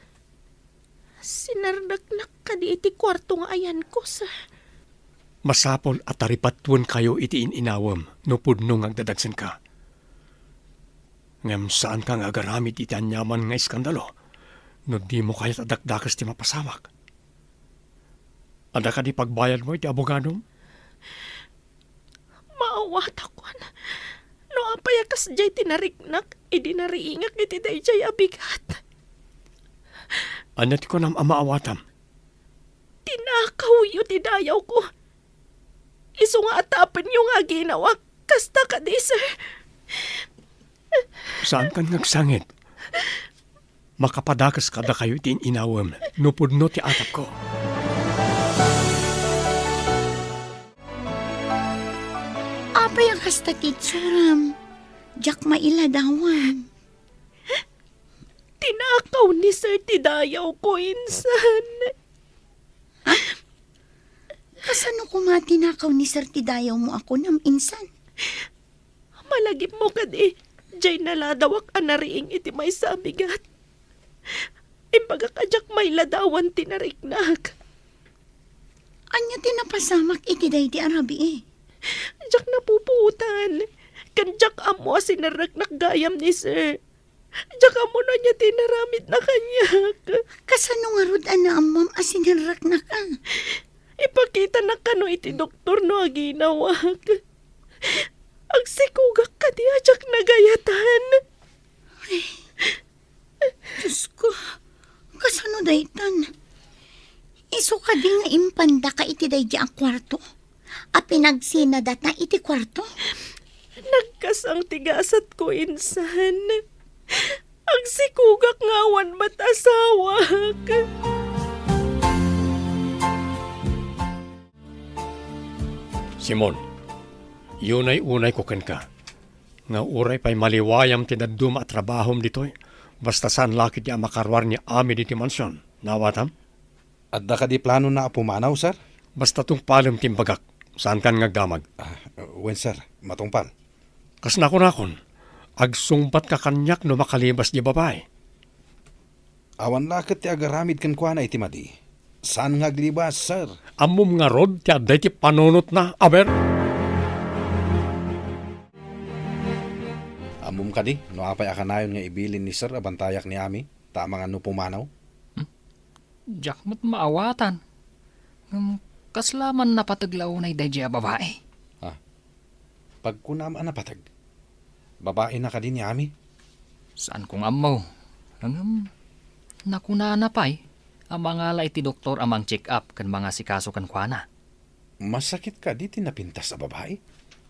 Sinardaknak kadi iti kuarto nga ayanko, sir. Masapul a taripatuenkayo iti in-inawem no pudno nga agdadagsenka. Ngem saanka nga agaramid iti aniaman nga iskandalo no dimo kayat a dakdakes ti mapasamak. Adda kadi pagbayadmo iti abogadom? Maawatakon no apay a kasdiay ti nariknak idi nariingak iti daydiay a bigat. Ania ti kunam a maawatam? Tinakawyo ti dayawko. Isu nga atapenyo nga aginawak. Kasta kadi, sir. Saankan nga agsangit? Makapadakes kadakayo iti in-inawem no pudno ti atapko. Apay a kasta ti itsuram? Diak mailadawan. Tinakaw ni Sir ti dayawko, insan. Kasano koma tinakaw ni Sir ti dayawmo a kunam, insan? Malagipmo kadi, diay naladawak a nariing iti maysa a bigat. Imbagak a diak mailadawan ti nariknak. Ania ti napasamak iti daydi a rabii? Diak napupuotan, ken diak ammo a sinerreknak gayam ni Sir. Diak ammo no ania ti inaramidna kaniak. Kasano ngarud a naammom a sinerreknak a? Ipakitanak kano iti doktor no aginawak. Agsikogak kadi a diak nagayatan. Ay, Diosko, kasano daytan? Isu kadi nga impandaka iti daydi a kuarto? A pinagsinadata iti kuarto? Nagkasang ti gasatko, insan. Agsikogak nga awan met asawak. Simon, unay-unayko kenka nga uray pay maliwayam ti dadduma a trabahom ditoy, basta saan la ketdi a makaruar ni Ami ditoy mansion. Naawatam? Adda kadi planona a pumanaw, sir? Basta tungpalem ti imbagak, saankan nga agdamag. Ah, wen, sir. Matungpal. Kas nakunakon, agsungbatka kaniak no makalibas diay babai. Awan la ket ti agaramid kenkuana iti madi. Saan nga aglibas, sir. Ammom ngarud ti adda iti panunotna, aber? Ammom kadi no apay a kanayon nga ibilin ni sir a bantayak ni Ami, ta amangan no pumanaw? Hmm? Diak met maawatan. Ngem kasla man napateg la unay daydiay a babai? Ah, pagkunam a napateg, babaina kadi ni Ami? Saanko nga ammo. Ngem nakunana pay a mangala iti doktor a mang-check-up ken mangasikaso kenkuana. Masakit kadi ti napintas a babai?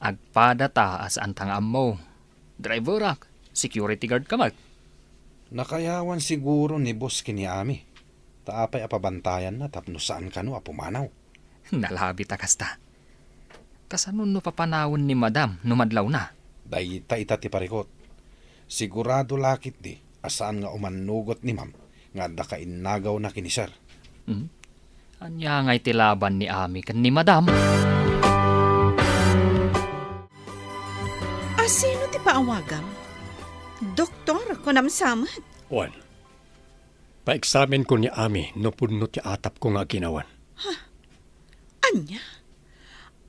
Agpadata a saanta nga ammo. Driverak, security guard ka met. Nakayawan siguro ni boss ken ni Ami. Ta apay a pabantayanna tapno saan kano a pumanaw? Nalabit a kasta. Kasano no papanawen ni Madam no madlawna? Dayta ita ti parikut. Sigurado la ketdi a saan nga umannugot ni Ma'am nga adda kainnagawna ken ni Sir. Hmm? Ania ngay ti laban ni Ami ken ni Madam? A sino ti paawagam? Doktor, kunam sa met. Wen, paeksamenko ni Ami no pudno ti atapko nga aginawan. Ania?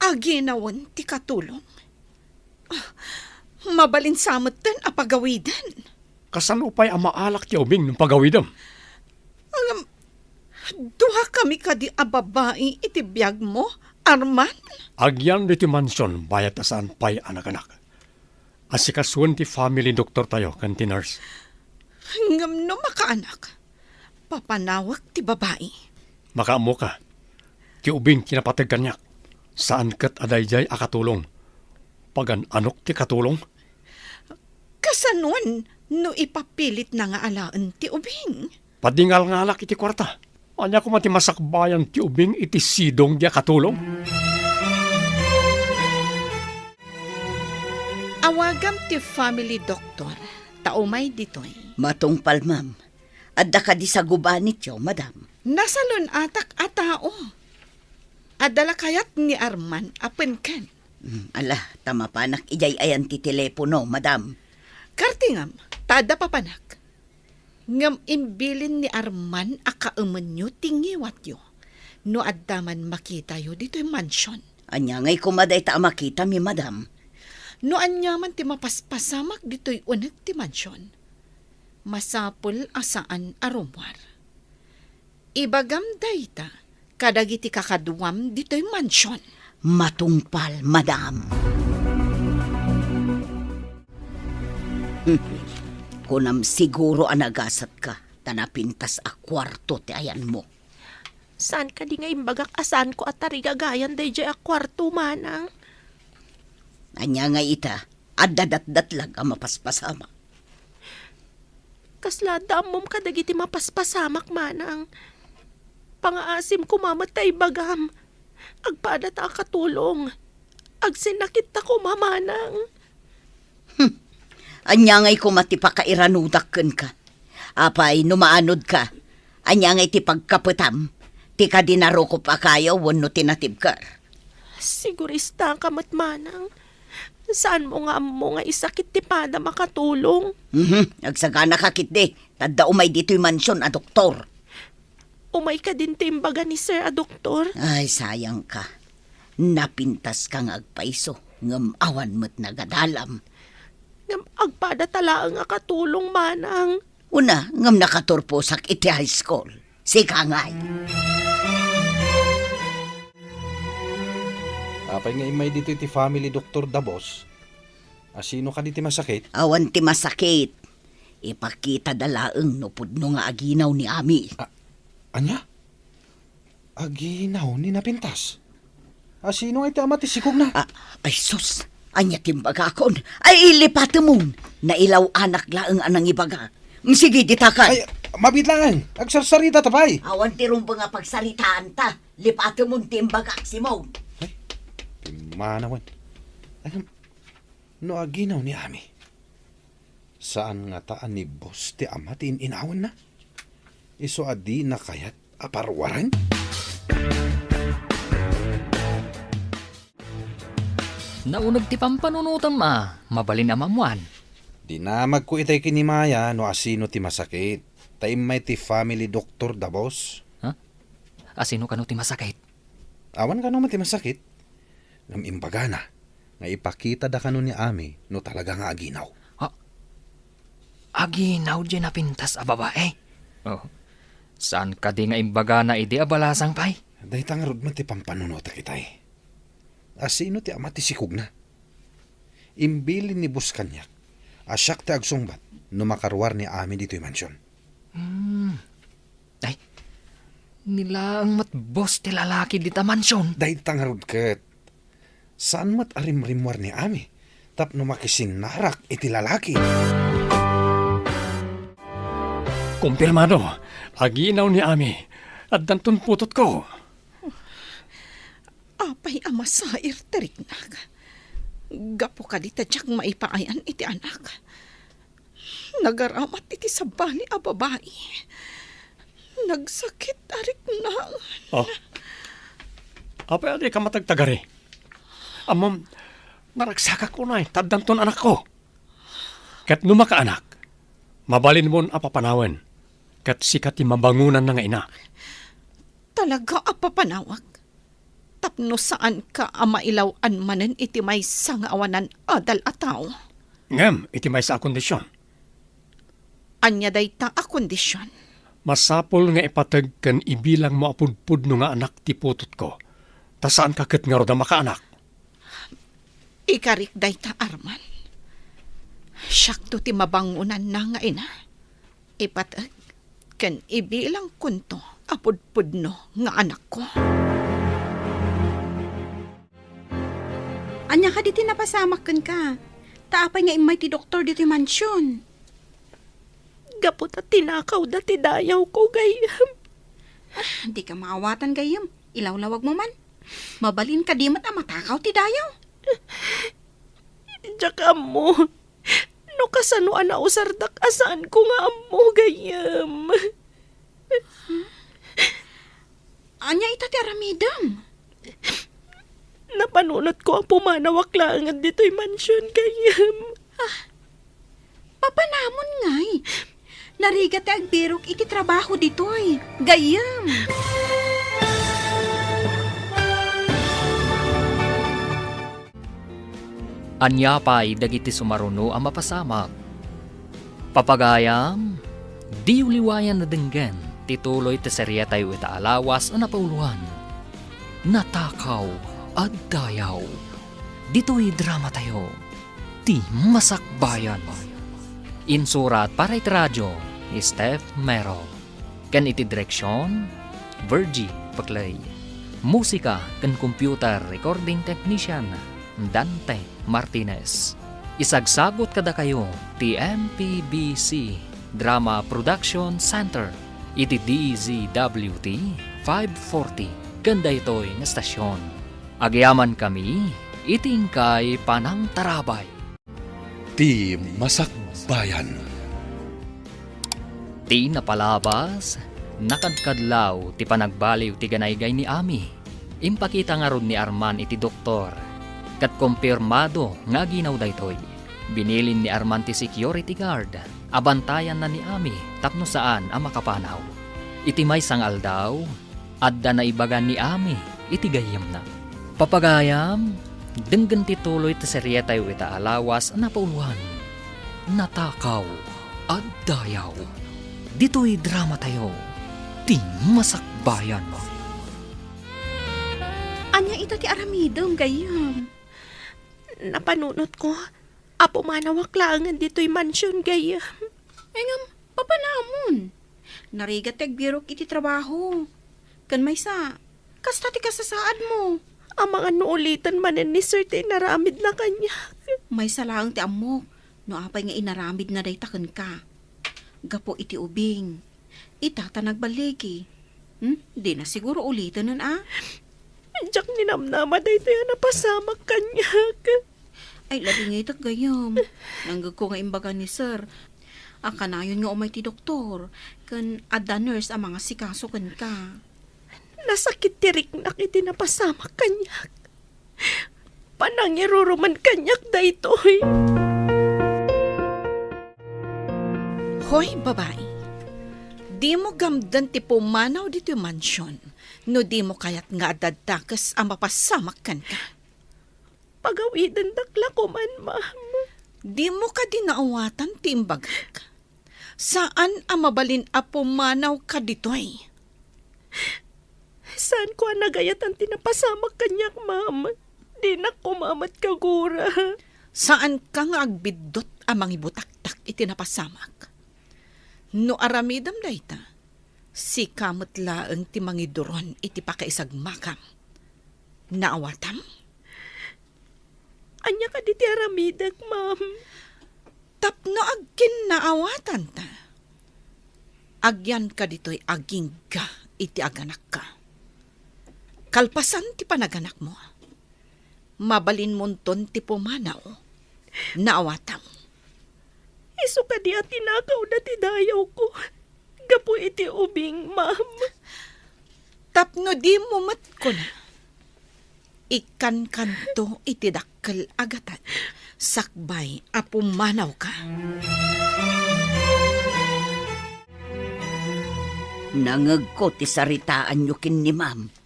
Aginawan ti katulong? Ah, mabalin sa metten a pagawiden. Kasano pay a maalak ti ubing no pagawidem? Ngem, duakami kadi a babai iti biagmo, Arman? Agyan ditoy mansion bayat a saan pay a naganak. Asikasuen ti family doktortayo ken ti nurse. Ngem no makaanak, papanawek ti babai. Makaammoka, ti ubing ti napateg kaniak. Saan ket a daydiay a katulong. Pagan-anok ti katulong? Kasanoan no ipapilitna nga alaen ti ubing? Padingalngalak iti kuarta. Ania koma ti masakbayan ti ubing iti sidong diay a katulong? Awagam ti family doctor, ta umay ditoy. Matungpal, ma'am. Adda kadi sagubanityo, madam? Nasalun-atak a tao. Adda la kayat ni Arman a penken. Mm, ala, ta mapanak idiay ayan ti telepono, madam. Kartingam, ta adda papanak. Ngem imbilin ni Arman a kaemenyo ti ngiwatyo no adda man makitayo ditoy mansion. Ania ngay koma dayta a makitami, madam? No ania man ti mapaspasamak ditoy uneg ti mansion, masapul a saan a rummuar. Ibagam dayta kadagiti kakaduam ditoy mansion. Matungpal, madam. Kunam siguro a nagasatka ta napintas a kuarto ti ayanmo. Saan kadi nga imbagak a saanko a tarigagayan daydiay a kuarto, manang? Ania nga ita? Adda datdatlag a mapaspasamak. Kasla adda ammom kadagiti mapaspasamak, manang? Pangaasim koma met ta ibagam. Agpadata a katulong. Agsinnakitta koma, manang. Hmm. Ania ngay koma ti pakairanudak kenka? Apay, no maanodka, ania ngay ti pagkapetam? Ti kadi narukop a kayo wenno ti natibker? Siguristaka met, manang. Saanmo nga ammo nga isakit ti padam a katulong? Mhm, agsaganaka ketdi, ta adda umay ditoy mansion a doktor. Umay kadin ti imbaga ni Sir a doktor? Ay, sayangka. Napintaska nga agpayso, ngem awan met nagadalam. Ngem agpadata laeng a katulong, manang. Una, ngem nakaturposak iti high school. Sika ngay. Apay nga immay ditoy ti family doktor da, boss? Asino kadi ti masakit? Awan ti masakit. Ipakitada laeng no pudno nga aginaw ni Ami. A-, ania? Aginaw ni Napintas? Asino nga iti ama ti sikogna? A-, ay sus, ania ti imbagakon? Ay, lipatemon. Nailaw-anak laeng a nangibaga. Mm, sige, ditakay. Ay, mabiit laeng. Agsarsarita ta pay. Awan ti rumbeng a pagsaritaanta. Lipatemon ti imbagak, Simon. Ay, pimmanawen. Ano, no aginaw ni Ami? Saan ngata a ni boss ti ama ti in-inawenna? Isu a dina kayat a paruaren? Nauneg ti pampanunotem a mabalin a maammuan. Dinamagko itay kinimaya no asino ti masakit. Ta immay ti family doctor da, boss. Ha? Asino kano ti masakit? Awan kano met ti masakit. Ngem imbagana nga ipakitada kano ni Ami no talaga nga aginaw. Ha? Aginaw diay napintas a babae? Oh. Saan kadi nga imbagana idi a balasang pay? Dayta ngarud met ti pampanunotek itay. Asino ti ama ti sikogna? Imbilin ni boss kaniak a siak ti agsungbat no makaruar ni Ami ditoy mansion. Hmm. Ay, ni laeng met boss ti lalaki dita mansion. Dayta ngarud ket. Saan met a rimrimmuar ni Ami tapno makisinnarak iti lalaki. Kumpirmado, aginaw ni Ami. Addanton putotko. Apay a masair ti riknak? Gapu kadi ta diak maipaayan iti anak. Nagaramat iti sabali a babai. Nagsakit a riknaan. Oh. Apay a dika matagtagari? Ammom, naragsakak unay, ta addanton anakko. Ket no makaanak, mabalinmon a papanawen, ket sika ti mabangonanna nga ina. Talaga a papanawak? Tapno saanka a mailaw-an manen iti maysa nga awanan adal a tao. Ngem iti maysa a kondision. Ania dayta a kondision? Masapul nga ipateg ken ibilangmo a pudpudno nga anak ti putotko, ta saanka ket ngarud a makaanak. Ikarik dayta, Arman. Siakto ti mabangonanna nga ina. Ipateg ken ibilangkonto a pudpudno nga anakko. Ania kadi ti napasamak kenka? Ta apay nga immay ti doktor ditoy mansion? Gapu ta tinakawda ti dayawko, gayyem. Ah, dika maawatan, gayyem. Ilawlawagmo man. Mabalin kadi met a matakaw ti dayaw. Diak ammo no kasano a nausardak a saanko nga ammo, gayyem. Ania ita ti aramidem? Napanunotko a pumanawak laeng ditoy mansion, gayyem. Ah, papanamon ngay. Narigat ti agbirok iti trabaho ditoy, gayyem. Ania pay dagiti sumaruno a mapasamak? Papagayam, diyo liwayan a denggen ti tuloy ti seriatayo ita a lawas a napauloan, Natakaw a Dayaw. Ditoy dramatayo, Ti Masakbayan. Insurat para iti radio, Steph Mero. Ken iti direksion, Virgie Paclay. Musika ken computer recording technician, Dante Martinez. Isagsagut kadakayo ti M P B C Drama Production Center iti D Z W T five forty ken daytoy nga estasion. Agyamankami iti inkay panangtarabay. Ti Masakbayan. Ti napalabas, nakadkadlaw ti panagbaliw ti ganaygay ni Ami. Impakita ngarud ni Arman iti doktor, ket kumpirmado nga aginaw daytoy. Binilin ni Arman ti security guard a bantayanna ni Ami tapno saan a makapanaw. Iti maysa nga aldaw, adda naibaga ni Ami iti gayyemna. Papagayam, denggen ti tuloy ti serietayo ita a lawas a napauluan, Natakaw a Dayaw. Ditoy dramatayo, Ti Masakbayan. Ania ita ti aramidem, gayyem? Napanunotko a pumanawak laengen ditoy mansion, gayyem. Ay ngem, papanamon? Narigat ti agbirok iti trabaho. Ken maysa, kasta ti kasasaadmo. Amangan no uliten manen ni Sir ti inaramidna kaniak. Maysa laeng ti ammok no apay nga inaramidna dayta kenka. Gapu iti ubing, ita ta nagballigi. Hmm? Dina siguro uliten, a? Diak ninamnama daytoy a napasamak kaniak. Ay, labingitek, gayyem. Nanggegko nga imbaga ni Sir a kanayon nga umay ti doktor, ken adda nurse a mangasikaso kenka. Nasakit ti riknak iti napasamak kaniak. Panangiruruman kaniak daytoy. Hoy, babai, dimo gamden ti pumanaw ditoy mansion no dimo kayat nga adda dakes a mapasamak kenka. Pagawidendak la koman, ma'am. Dimo kadi naawatan ti imbagak? Saan a mabalin a pumanawka ditoy. Saanko a nagayatan ti napasamak kaniak, ma'am. Dinak koma met kagura. Saanka nga agbiddut a mangibutaktak iti napasamak. No aramidem dayta, sika met laeng ti mangiduron iti pakaisagmakam. Naawatam? Ania kadi ti aramidek, ma'am? Tapno agkinnaawatanta, agyanka ditoy agingga iti aganakka. Kalpasan ti panaganakmo, mabalinmonton ti pumanaw. Naawatam? Isu kadi a tinakawda ti dayawko gapu iti ubing, ma'am? Tapno dimo met kuna, ikkankanto iti dakkel a gatad sakbay a pumanawka. Nangegko ti saritaanyo ken ni Ma'am.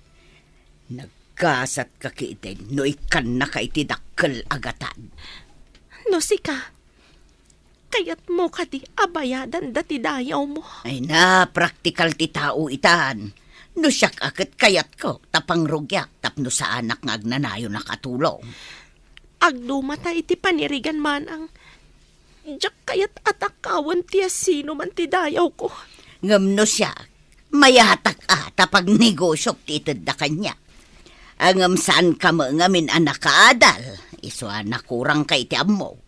Nagkasatka ketdin no ikkannaka iti dakkel a gatad. No sika, kayatmo kadi a bayadan dati dayawmo? Ay na, praktikal ti tao itan. No siak a ket kayatko ta pangrugiak tapno saanak nga agnanayonak a tulong. Agdumata iti panirigan, manang. Diak kayat a takawen ti asinoman ti dayawko. Ngem no siak, mayatak a ta pagnegosyok ti itedda kaniak. Ngem saanka met ngamin a nakaadal, isu a nakurangka iti ammok.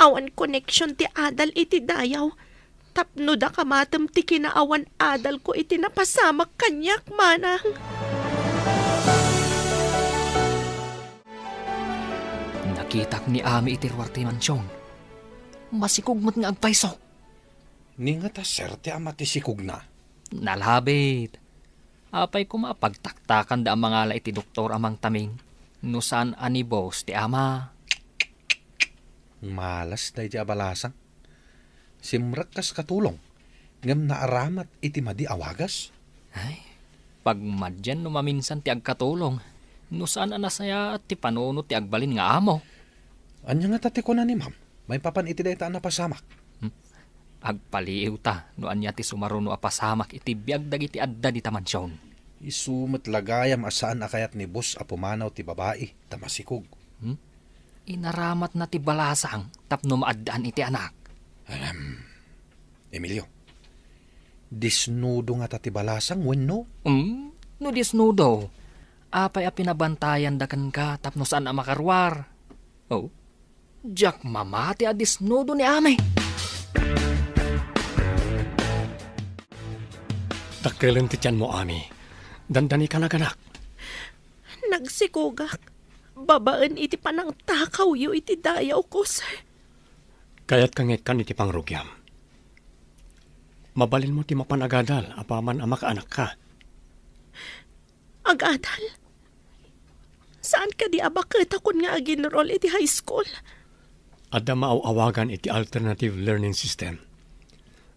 Awan koneksion ti adal iti dayaw, tapno daka matem ti kinaawan adalko iti napasamak kaniak, manang. Nakitak ni Ami iti ruar ti mansion. Masikog met nga agpayso. Ni ngata, sir, ti ama ti sikogna? Nalabit. Apay koma a pagtaktakanda a mangala iti doktor a mangtaming no saan a ni boss ti ama? Malas daydi a balasang. Simrek kas katulong, ngem naaramat iti madi a wagas. Ay, pagmadian no maminsan ti agkatulong, no saan a nasayaat ti panunot ti agbalin nga amo. Ania ngata ti kuna ni Ma'am maipapan iti dayta a napasamak? Hmm. Agpaliiwta no ania ti sumaruno a pasamak iti biag dagiti adda dita mansion. Isu met la gayam a saan a kayat ni boss a pumanaw ti babai ta masikog. Hmm? Inaramatna ti balasang tapno maaddaan iti anak. Ahem. Emilio, disnudo ngata ti balasang wenno? Hmm? No disnudo, apay a pinabantayanda kenka tapno saan a makaruar? Oh, diak mamati a disnudo ni Ami. Dakkelen ti tianmo, Ami. Dandani ka naganak. Nagsikogak babaen iti panangtakawyo iti dayawko, sir. Kayatka nga ikkan iti pangrugiam. Mabalinmo ti mapan agadal apaman a makaanakka. Agadal? Saan kadi a baket a kun nga ag-enroll iti high school? Adda maaw-awagan iti alternative learning system.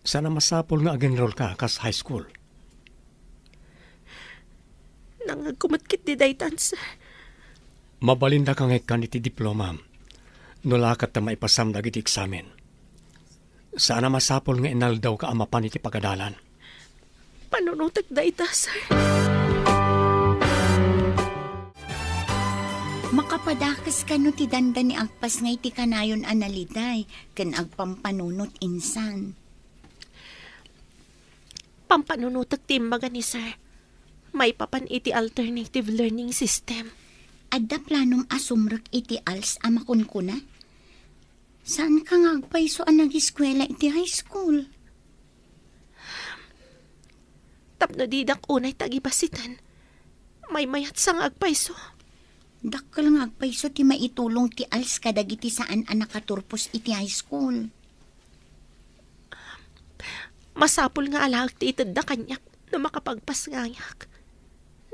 Saan a masapul nga ag-enrollka kas high school. Nangngegko met ketdi daytan, sir. Mabalindaka nga ikkan iti diplomam. No la ket ta maipasam dagiti eksamen. Saan a masapul nga inaldawka a mapan iti pagadalan. Panunotek dayta, sir. Makapadakes kano ti dandani agpasngay ti kanayon a naliday ken agpampanunot insan. Pampanunotek ti imbaga ni sir. Maipapan iti alternative learning system. Adda planom a sumrek iti als a makunkuna? Saanka nga agpayso a nagiskuela iti high school? Tapno didak unay tagibasiten, maymayatsa nga agpayso. Dakkel nga agpayso ti maitulong ti als kadagiti saan a nakaturpos iti high school. Masapul nga alaek ti itedda kaniak no makapagpasngayak.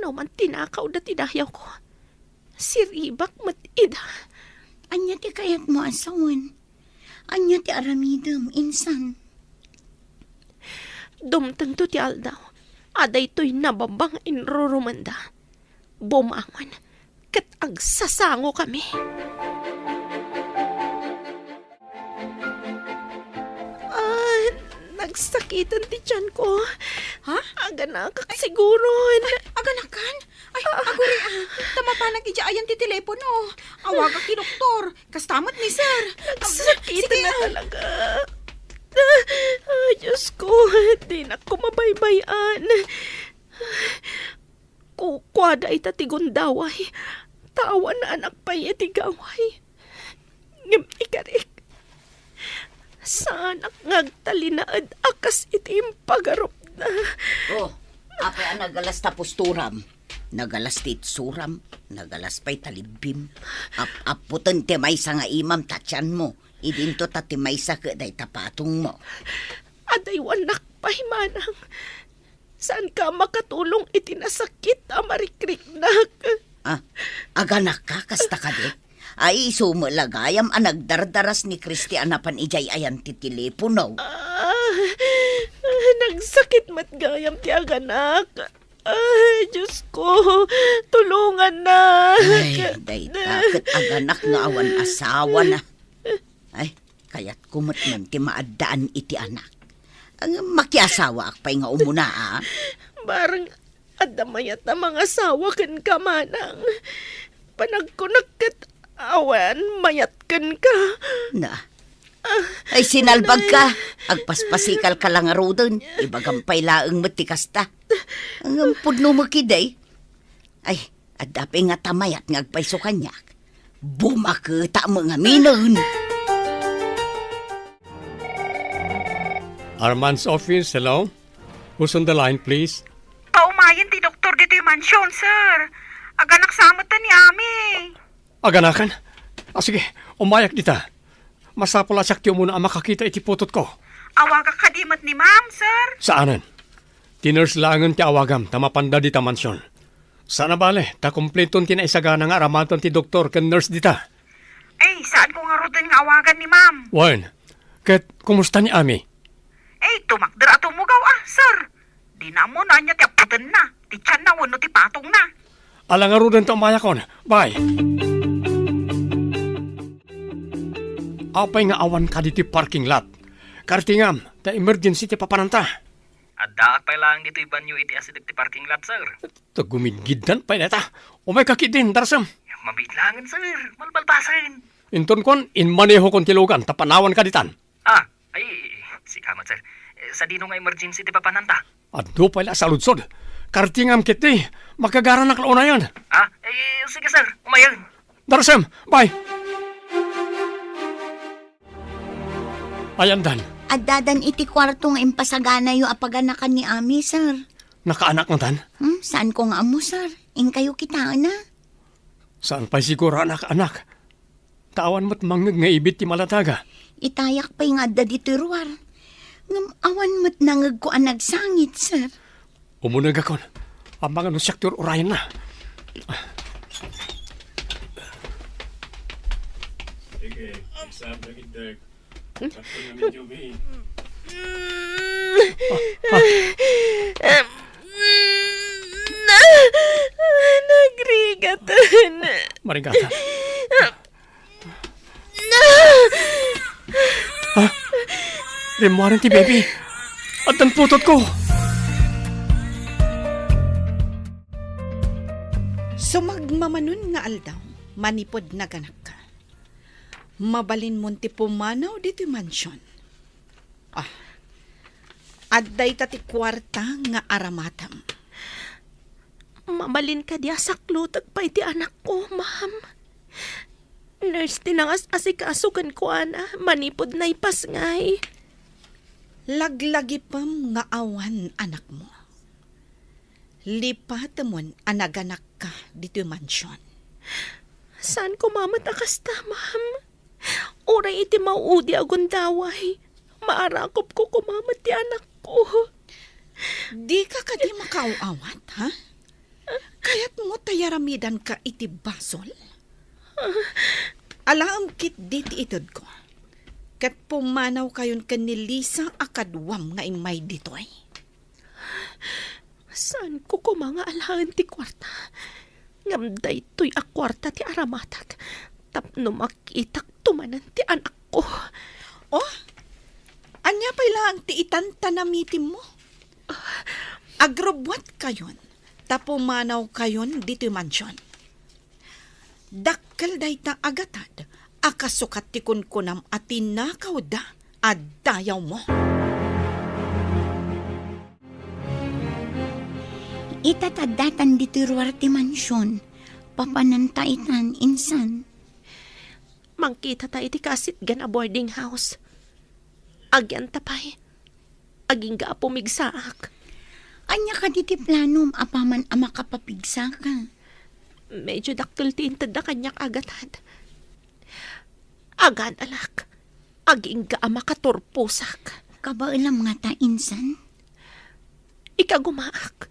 No man tinakawda ti dayawko, siribak met ida. Ania ti kayatmo a sawen? Ania ti aramidem, insan? Dumtengto ti aldaw a daytoy nababa nga inrurumenda. Bumangon ket agsasangokami. Ah, nagsakiten ti tianko. Ha? Aganakak siguron. Aganakan? Ay, aguri, ah. Ta mapanak idiay ayan ti telepono. Awagak ti doktor. Kasta met ni sir. Nagsakiten Sige, na ah. talaga. Ah, Diyos ko, dinak ko mabaybay-an. Kukuada ita ti gundaway. Ta awan naanak pay iti gaway. Ngem ikarik, saanak nga agtalinaed a kas iti impagarupna. Oh, apay a nagalas ta posturam? Nagalas ti itsuram, nagalas pay ta libbim. Ap-appoten ti maysa nga imam ta tianmo. Idinto ta ti maysa ket dayta patongmo. Adaywannak pay manang. Saanka a makatulong iti nasakit a marikriknak. Ah, aganakka kasta kadi? Ay, isu met la gayam a nagdardaras ni Christy a napan idiay ayan ti telepono. Ah, nagsakit met gayam ti aganak. Ay, Diyos ko, tulungannak. Ay, dayta ket aganak nga awan asawana. Ay, kayatko met man ti maaddaan iti anak. Ang makiasawaak pay nga umuna, a? Bareng adda mayat a mangasawa kenka, manang. Panagkunak ket awan mayat kenka. Na. Ay, sinalbagka. Agpaspasikalka la ngaruden. Ibagam pay laeng met ti kasta. Ang pudno mo kiday. Ay, adda pay nga ta mayat nga agpayso kaniak. Bumaketa met ngaminen. Arman's office, hello? Who's on the line, please? Paumayen ti doktor ditoy mansion, sir. Aganak sa met ni Ami. Aganakan? Ah, sige, umayak dita. Masapul a siak ti umuna a makakita iti putotko. Awagak kadi met ni Ma'am, sir? Saanen. Ti nurse laengen ti awagam ta mapanda dita mansion. Saan a bale, ta kumpleton ti naisagana nga aramaten ti doktor ken nurse dita. Ay, saanko ngaruden nga awagan ni Ma'am. Wen, ket kumusta ni Ami? Ay, tumakder a tumugaw, a, sir. Dina ammo no ania ti appotenna, ti tianna wenno ti patongna. Ala ngaruden ta umayakon. Bye. Apay nga awan kadi ti parking lot? Kartingam, ta emergency ti papananta. Addaak pay laeng ditoy banio iti asideg ti parking lot, sir. Ta gumidgiddan pay dayta. Umayka ketdin, Darsem. Mabiit laengen, sir. Malbalbasen. Inton kuan, inmanehokon ti lugan, ta panawanka ditan. Ah, ay, sika met, sir. Eh, sadino nga emergency ti papananta? Adu pay la a saludsod. Kartingam ketdi, makagaranak la unayen. Ah, eh, sige, sir. Umayen. Darsem, bye. Ayandan. Addadan iti kuarto nga impasaganayo a paganakan ni Ami, sir. Nakaanak ngatan? Hmm, saanko nga ammo, sir. Inkayo kitaen a. Saan pay siguro a nakaanak? Ta awan met mangngeg nga ibit ti maladaga. Itayak pay nga adda ditoy ruar. Ngem awan met nangegko a nagsangit, sir. Umunegakon. Amangan no siak ti ur-urayenna. Sige, exam na gid, Dirk. Tapos na medyo may Nagrigatan. Marigatan. Ha? Rimmuaren ti baby. Addan putotko. Sumagmamanon nga aldaw, manipud naganakka, mabalinmon ti pumanaw ditoy mansion. Ah, adda ita ti kuarta nga aramatem. Mabalin kadi a saklutek pay ti anakko, ma'am? Nurse ti nangas-asikaso kenkuana manipud naipasngay. Laglagipem nga awan anakmo. Lipatemon a naganakka ditoy mansion. Saan koma met a kasta, ma'am? Uray iti mauudi a gundaway, maarakupko koma met ti anakko. Dika kadi makaaw-awat, ha? Kayatmo ta yaramidanka iti basol? Alaem ketdi ti itedko. Ket pumanawkayon ken ni Lisa a kaduam nga immay ditoy. Saanko koma nga alaen ti kuarta. Ngem daytoy a kuarta ti aramatek tapno makitak tumanen ti anakko. Oh, ania pay laeng ti itan ta namitimmo? Agrubbuatkayon ta pumanawkayon ditoy mansion. Dakkel dayta a gatad a kasukat ti kunkunam a tinakawda a dayawmo. Ita ta addatan ditoy ruar ti mansion, papananta itan, insan. Mangkitata iti kasitgan a boarding house. Agyanta pay. Agingga a pumigsaak. Ania kadi ti planom apaman a makapapigsaka? Medyo dakkel ti intedda kaniak a gatad. Agadalak. Agingga a makaturposak. Kabaelam ngata, insan? Ikagumaak.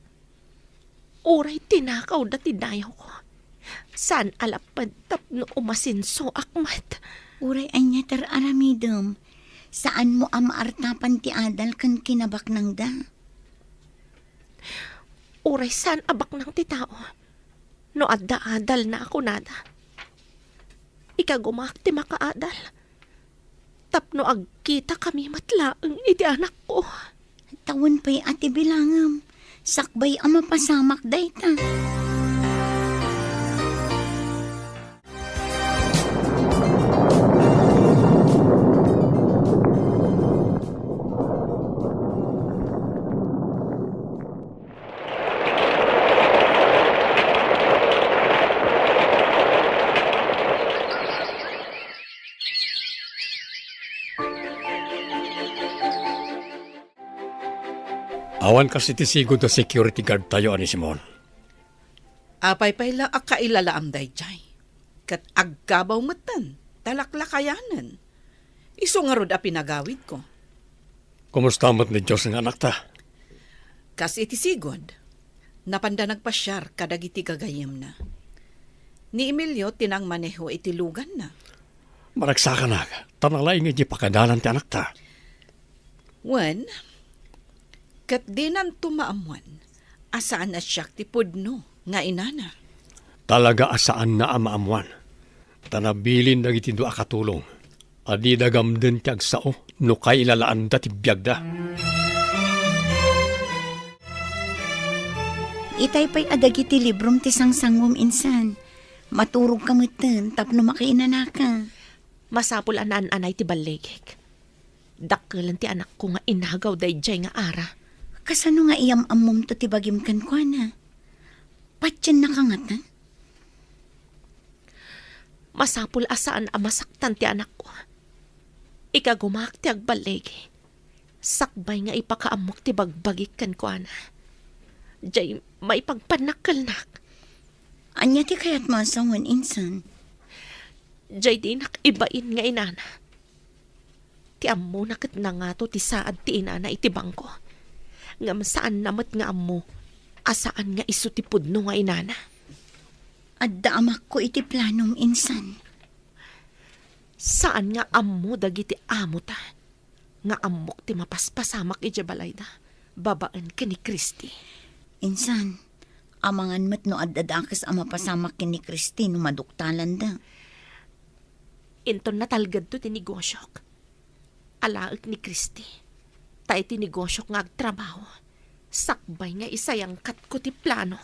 Uray tinakawda ti dayawko, saan a lapped tapno umasensoak met. Uray ania ti ar-aramidem, saanmo a maartapan ti adal ken kinabaknangda. Uray saan a baknang ti tao no adda adalna a kunada. Ikagumaak ti makaadal tapno agkitakami met laeng iti anakko. Tawen pay a ti bilangem, sakbay a mapasamak dayta. Awan kas iti sigud a security guard tayo, Anisimon. Apay pay la a kailalaam daydiay? Ket agkabaw metten, ta laklakayanen. Isu ngarud a pinagawidko. Kumusta met ni Dios nga anakta? Kas iti sigud, napanda nagpasiar kadagiti gagayyemna. Ni Emilio ti nangmaneho iti luganna. Managsakanak, ta nalaing iti pakadalan ti anakta. Wen, ket dinanto maammuan a saan a siak ti pudno nga inana. Talaga a saanna a maammuan, ta nabilin dagiti dua a katulong a dida gamden ti agsao no kailalaanda ti biagda. Itay pay a dagiti librom ti sangsangom, insan. Maturogka metten tapno makainanaka. Masapul a naan-anay ti balligik. Dakkelen ti anakko nga inagaw daydiay nga ara. Kasano nga iyam-ammomto ti bagim kenkuana? Patiennaka ngata? Masapul a saan a masaktan ti anakko. Ikagumaak ti agballigi, sakbay nga ipakaammok ti bagbagik kenkuana. Jay maipagpannakkelnak. Ania ti kayatmo a sawen, insan? Jay dinak ibain nga inana. Ti ammona ket nangato ti saad ti inana iti bangko. Ngem saanna met nga ammo a saan nga isu ti pudno nga inana. Adda amakko iti planom, insan. Saan nga ammo dagiti amota nga ammok ti mapaspasamak idiay balayda babaen ken ni Christy. Insan, amangan met no adda dakes a mapasamak ken ni Christy no maduktalanda. Inton natalgedto ti negosiok, alaek ni Christy. Ta iti negosiok nga agtrabaho, sakbay nga isayangkatko ti plano.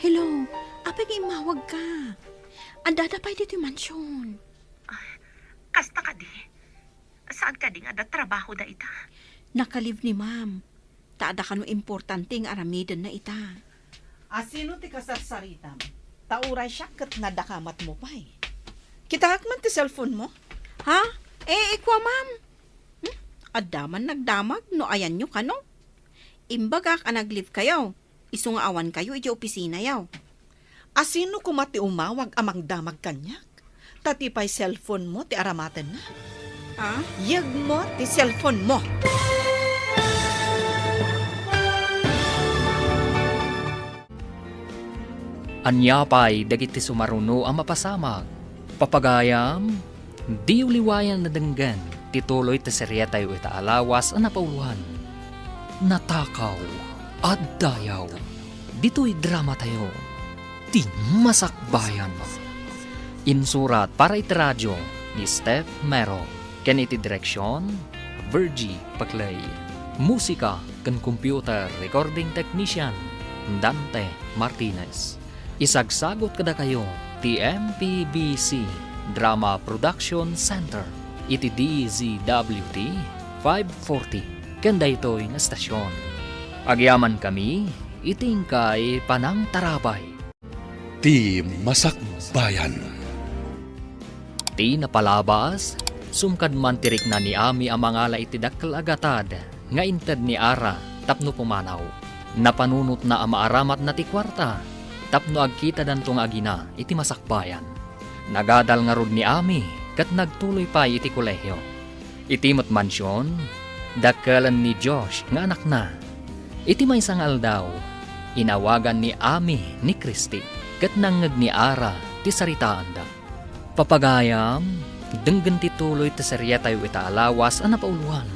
Hello, apay nga immawagka? Addada pay ditoy mansion. Ay, kasta kadi? Saan kadi nga adda trabaho dayta? Naka-leave ni ma'am. Ta adda kano importante nga aramidenna ita. Asino ti kasarsaritam? Ta uray siak ket nadakamatmo pay. Kitaak man ti cellphone mo? Ha? Eh, ikua, ma'am. Hmm? Adda man nagdamag no ayanyo kano? Imbagak a nag-leave kayo. Isu nga awan kayo iti opisinayo. Asino koma ti umawag a mangdamag kaniak? Ta ti pay cellphone mo ti aramatenna. Ah? Yegmo ti cellphone mo. Ania pay dagiti sumaruno a mapasamak? Papagayam, diyo liwayan a denggen ti tuloy ti seriatayo ita a lawas a napauloan. Natakaw a Dayaw. Ditoy dramatayo, Ti Masakbayan. Insurat para iti radio ni Steph Mero, ken iti direksion, Virgie Paclay. Musika ken computer recording technician, Dante Martinez. Isagsagut kadakayo ti M P B C Drama Production Center iti D Z W T five forty ken daytoy nga estasion. Agyamankami iti inkay panangtarabay. Ti Masakbayan. Ti napalabas, sumkad man ti rikna ni Ami a mangala iti dakkel a gatad nga inted ni Ara tapno pumanaw. Napanunotna a maaramatna ti kuarta tapno agkitadanto nga agina iti masakbayan. Nagadal ngarud ni Ami ket nagtuloy pay iti kolehio. Iti met mansion, dakkelen ni Josh nga anakna. Iti maysa nga aldaw, inawagan ni Ami ni Christy ket nangngeg ni Ara ti saritaanda. Papagayam, denggen ti tuloy ti seriatayo ita a lawas a napauloan.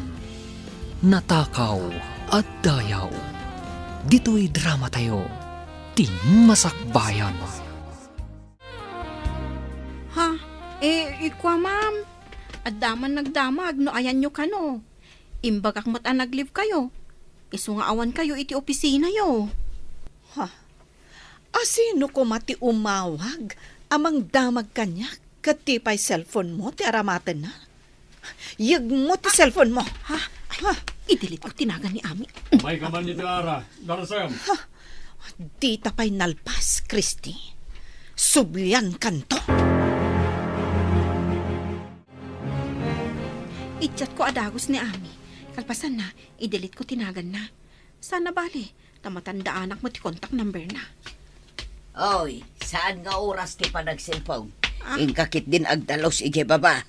Natakaw a Dayaw. Ditoy dramatayo, Ti Masakbayan. Ha? Eh, ikua, ma'am. Adda man nagdamag no ayanyo kano. Imbagak met a nag-leave kayo. Isu nga awan kayo iti opisinayo. Ha? Asino koma ti umawag a mangdamag kaniak ket ti pay cellphone mo ti aramatenna? Yegmo ti cellphone mo. Ha? Ay, ha? I-delete ko ti nagan ni Ami. May kaman iti ara, Darasem. Ha? Dita pay nalpas, Christy. Sublian kanto. I-chat ko a dagus ni Ami. Kalpasanna, i-delete ko ti naganna. Sana bali, ta matandaanak mo ti contact number na. Oy, saan nga oras ti panagselpong? Ah? Inka ketdin agdalus idiay baba.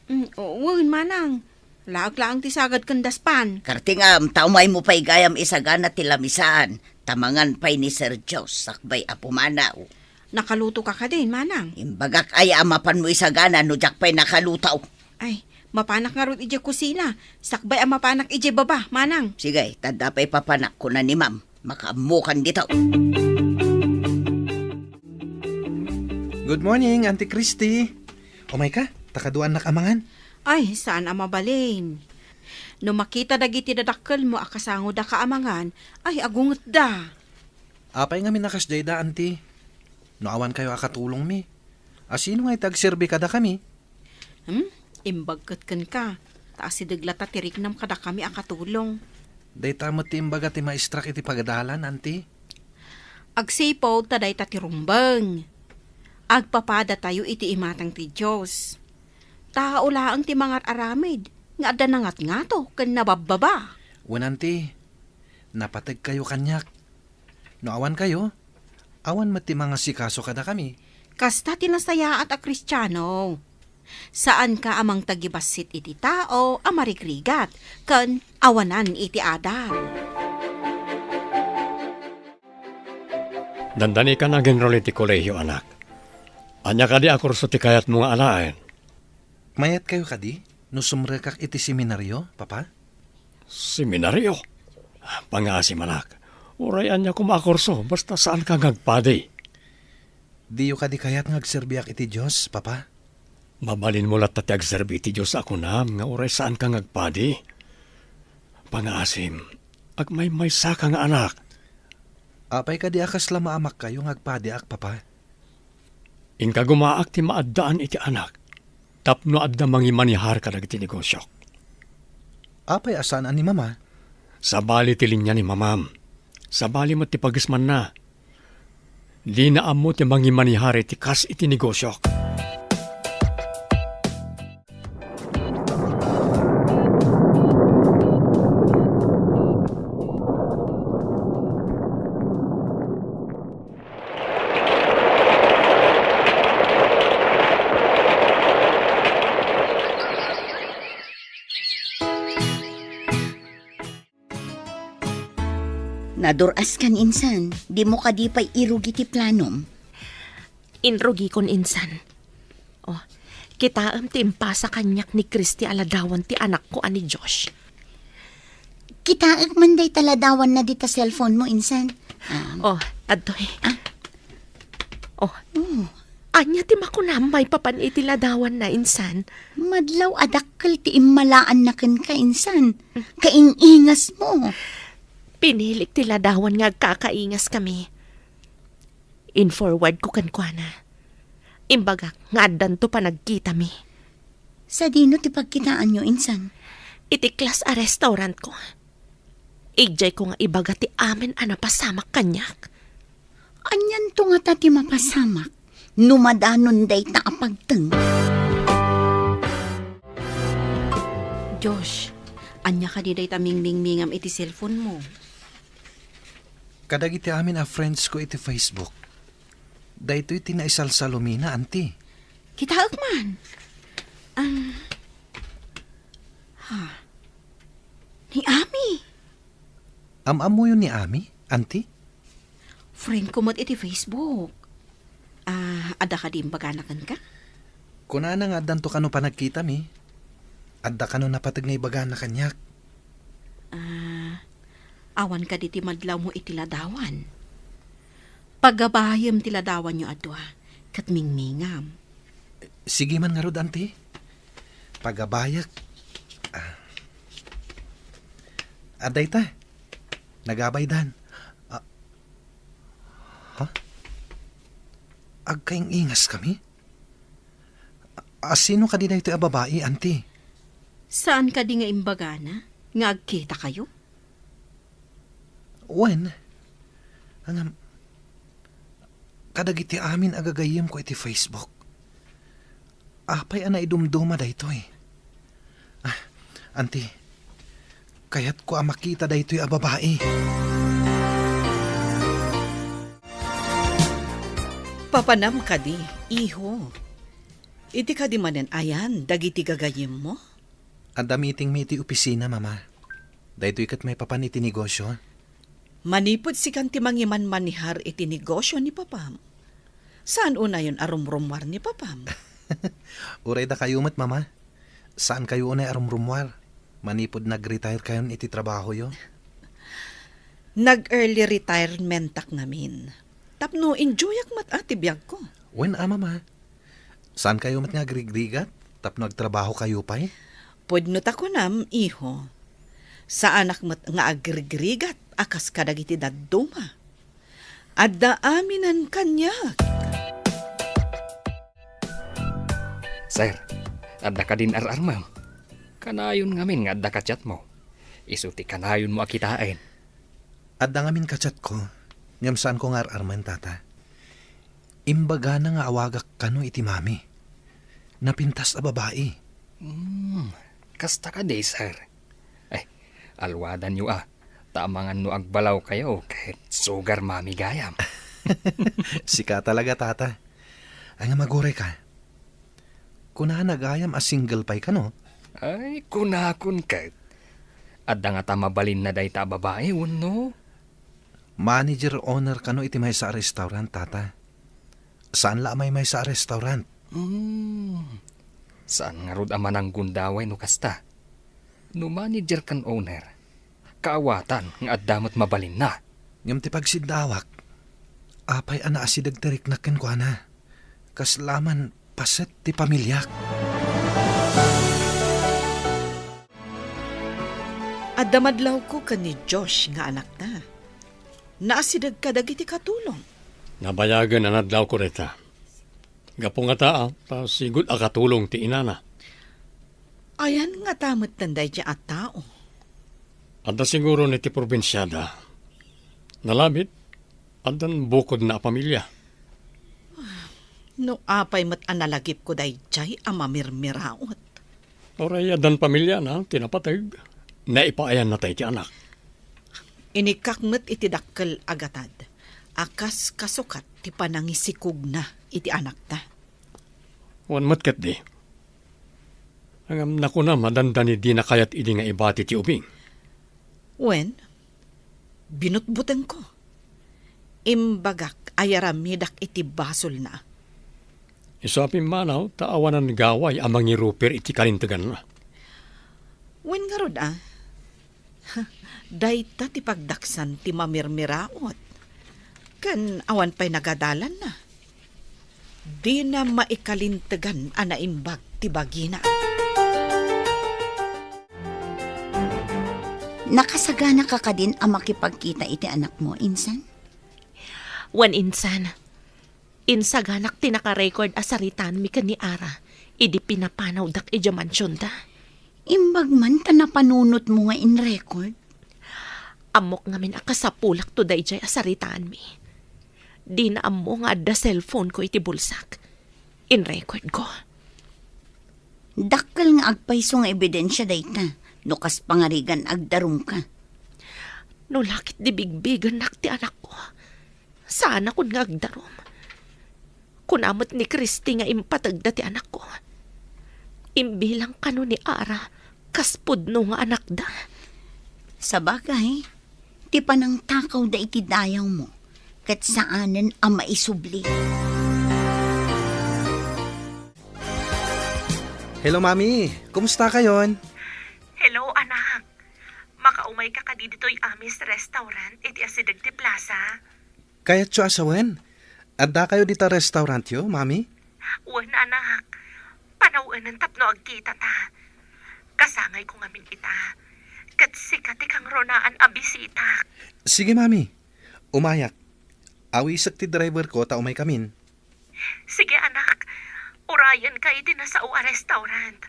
Mm, o, wen, manang. Laag laeng ti sagad ken daspan. Kartingam, ta umaymo pay gayam isagana ti lamisaan. Ta mangan pay ni Sir Jos, sakbay a pumanaw. Nakaluto ka kadin, manang? Imbagak aya a mapanmo isagana no diak pay nakaluto. Ay, mapanak ngarud idiay kusina. Sakbay a mapanak idiay baba, manang. Sige, ta adda pay papanak, kuna ni ma'am. Makaammokan dito. Good morning, Auntie Christy. Umay ka, ta kaduanak a mangan. Ay, saan a mabalin. No makita dagiti dadakkelmo a kasangoda ka a mangan, ay agungetda. Apay ngamin a kasdayda, Auntie? No awan kayo a katulongmi, asino nga iti agserbi kadakami? Hmm? Imbag ket kenka, ta asideg latta ti riknam kadakami a katulong. Dayta met ti imbaga ti maestrak iti pagadalan, Auntie. Agsipud ta dayta ti rumbeng. Agpapadatayo iti imatang ti Dios. Tao laeng ti mangar-aramid nga adda nangatngato ken nababbaba. Wen, Auntie, napategkayo kaniak. No awan kayo, awan met ti mangasikaso kadakami. Kasta ti nasayaat a Kristiano. Saanka a mangtagibassit iti tao a marigrigat ken awanan iti adal. Dandani ka nag-enroll iti kolehio, anak. Ania kadi a kurso ti kayatmo nga alaen? Mayat kayo kadi no sumrekak iti seminario, Papa? Seminario? Pangaasim, anak. Uray ania koma a kurso, basta saanka nga agpadi. Diyo kadi kayat nga agserbiak iti Dios, Papa? Mabalinmo latta ti agserbi iti Dios a kunam nga uray saanka nga agpadi. Pangaasim, agmaymaysaka nga anak. Apay kadi a kasla maamakkayo nga agpadiak, Papa? Inkagumaak ti maaddaan iti anak tapno adda mangimanihar kadagiti negosyok. Apay a saan a ni Mama? Sabali ti linia ni Mamam. Sabali met ti pagismanna. Dina ammo ti mangimanihar iti kas iti negosyok. Nadur-askan insan, dimo kadi pay irugi ti planom? Inrugikon insan. Oh, kitaem ti impasa kaniak ni Christy a ladawan ti anakko a ni Josh. Kitaek man dayta ladawanna dita cellphone mo, insan. Ah. Oh, adtoy. Ah. Oh. Oh. Ania ti makunam maipapan iti ladawanna, insan? Madlaw a dakkel ti immalaanna kenka, insan. Kaing-ingas mo. Pinilik ti ladawan nga agkakaingas kami. In-forward ko kenkuana. Imbagak nga addanto panagkitami. Sadino ti pagkitaanyo, insan? Iti class a restaurant ko. Idiay ko nga ibaga ti amin a napasamak kaniak. Anianto ngata ti mapasamak no madanon dayta a pagteng? Josh, ania kadi dayta mingmingmingam iti cellphone mo? Kadagiti amin a friends ko iti Facebook. Daytoy ti naisalsalumina, anti. Kitaek man. Ang, ha? Ni Ami. Am-ammoyo ni Ami, anti? Friend ko met iti Facebook. Ah, adda kadi imbagana kenka? Kunana nga addanto kano panagkitami. Adda kano napateg nga ibagana kaniak. Ah, awan kadi ti madlawmo iti ladawan? Pagabayem ti ladawanyo a dua, ket mingmingam. Sige man ngarud, anti. Pagabayek. Ah. Adda ita. Nagabaydan. Ah. Ha? Agkaing-ingas kami? A, sino kadi daytoy a babai, anti? Saan kadi nga imbagana nga agkita kayo? Wen, ngem, kadagiti amin a gagayyemko iti Facebook. Apay a naidumduma daytoy? Ah, anti, kayatko a makita daytoy a babai. Papanam kadi, iho? Idi kadi manen ayan dagiti gagayyemmo? Adda meetingmi iti opisina, Mama. Daytoy ket maipapan iti negosyo. Manipud sikan ti mangimanmanihar iti negosyo ni Papam, saan unayon a rumrummuar ni Papam? Uray dakayo met, Mama. Saan kayo unay a rumrummuar manipud nag-retire kayon iti trabahoyo? Nag-early retirementak ngamin. Tapno enjoyak met a ti biagko. Wen a, Mama. Saan kayo met nga agrigrigat tapno agtrabaho kayo pay? Pudno ta kunam, iho. Saanak met nga agrigrigat a kas kadagiti dadduma. Adda aminen kaniak. Sir, adda kadin ar-armem? Kanayon ngamin nga adda ka-chatmo. Isu ti kanayonmo a kitaen. Adda ngamin ka-chatko, ngem saanko nga ar-armen, Tata. Imbagana nga awagak kano iti mami. Napintas a babai. Hmm, kasta kadi, sir? Ay, alwadanyo a, ta amangan no agbalaw kayo ket sugar mami gayam. Sika talaga, Tata. Ay nga, magurayka. Kunana gayam a single pay kano? Ay, kunakon ket. Adda ngata mabalinna dayta a babai, wenno? Manager owner kano iti maysa a restaurant, tata. Saan la a maymaysa a restaurant. Hmm. Saan ngarud a mananggundaway no kasta? No manager ken owner, kaawatan nga adda met mabalinna. Ngem ti pagsiddawak, apay a naasideg ti riknak kenkuana? Kasla man paset ti pamiliak. Adda madlawko ken ni Josh nga anakna. Naasideg kadagiti katulong. Nabayagen a nadlawko dayta. Gapu ngata, ta sigud a katulong ti inana. Ayan ngata metten daydiay a tao? Adda siguro iti probinsiada. Nalabit, addan bukodna a pamilia. No apay met a nalagipko daydiay a mamirmiraot. Uray addan pamiliana ti napateg, naipaayanna tay ti anak. Inikkak met iti dakkel a gatad a kas kasukat ti panangisikugna iti anakta. Wen met ketdi. Ngem nakunam a dandani dina kayat idi nga ibati ti ubing. Wen, binutbutengko. Imbagak a yaramidak iti basolna. Isu a pimmanaw ta awanan gaway a mangiruper iti kalinteganna. Wen ngarud a, dayta ti pagdaksan ti mamirmiraot. Ken awan pay nagadalanna. Dina maikalintegan a naimbag ti bagina. Nakasaganaka kadin a makipagkita iti anakmo, insan? Wen, insan. Insaganak ti naka-record a saritaanmi ken ni Ara idi pinapanawdak idiay mansionda. Imbag man ta napanunotmo nga in-record? Ammok ngamin a kasapulakto daydiay a saritaanmi. Dina ammo nga adda cellphone-ko iti bulsak. In-record-ko. Dakkel nga agpayso nga ebidensia dayta, no kas pangarigan agdarumka. No la ketdi bigbigennak ti anakko, saanakon nga agdarum. Kuna met ni Christy nga impategda ti anakko. Imbilang kano ni Ara kas pudno nga anakda. Sabagay, ti panangtakawda iti dayawmo, ket saanen a maisubli. Hello, Mami. Kumusta kayon? Hello, anak. Makaumayka kadi ditoy Amis Restaurant iti asideg ti plaza? Kayatyo a sawen? Addakayo dita restaurantyo, Mami? Wen, anak. Panawen tapno agkitata. Kasangayko ngamin ita. Ket sika ti kangrunaan a bisitak. Sige, Mami. Umayak. Awisek ti driverko ta umaykamin. Sige, anak. Urayenka iti nasao a restaurant.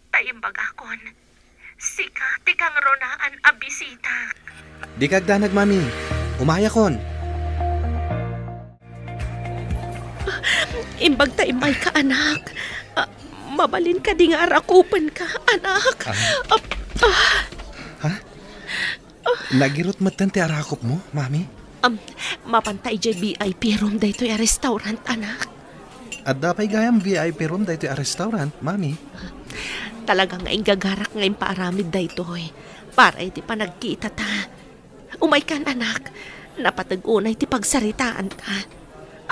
Ta imbagakon, sika ti kangrunaan a bisitak. Dika agdanag, Mami. Umayakon. Imbag ta immayka, anak. Ah, mabalin kadi nga arakupenka, anak? Ah. Ah, ah. Ha? Nagirot metten ti arakupmo, Mami? Am, mapanta idiay V I P room daytoy a restaurant, anak. Adda pay gayam V I P room daytoy a restaurant, Mami? Talaga nga inggagarak nga impaaramid daytoy para iti panagkitata. Umaykan, anak. Napateg unay ti pagsaritaanta.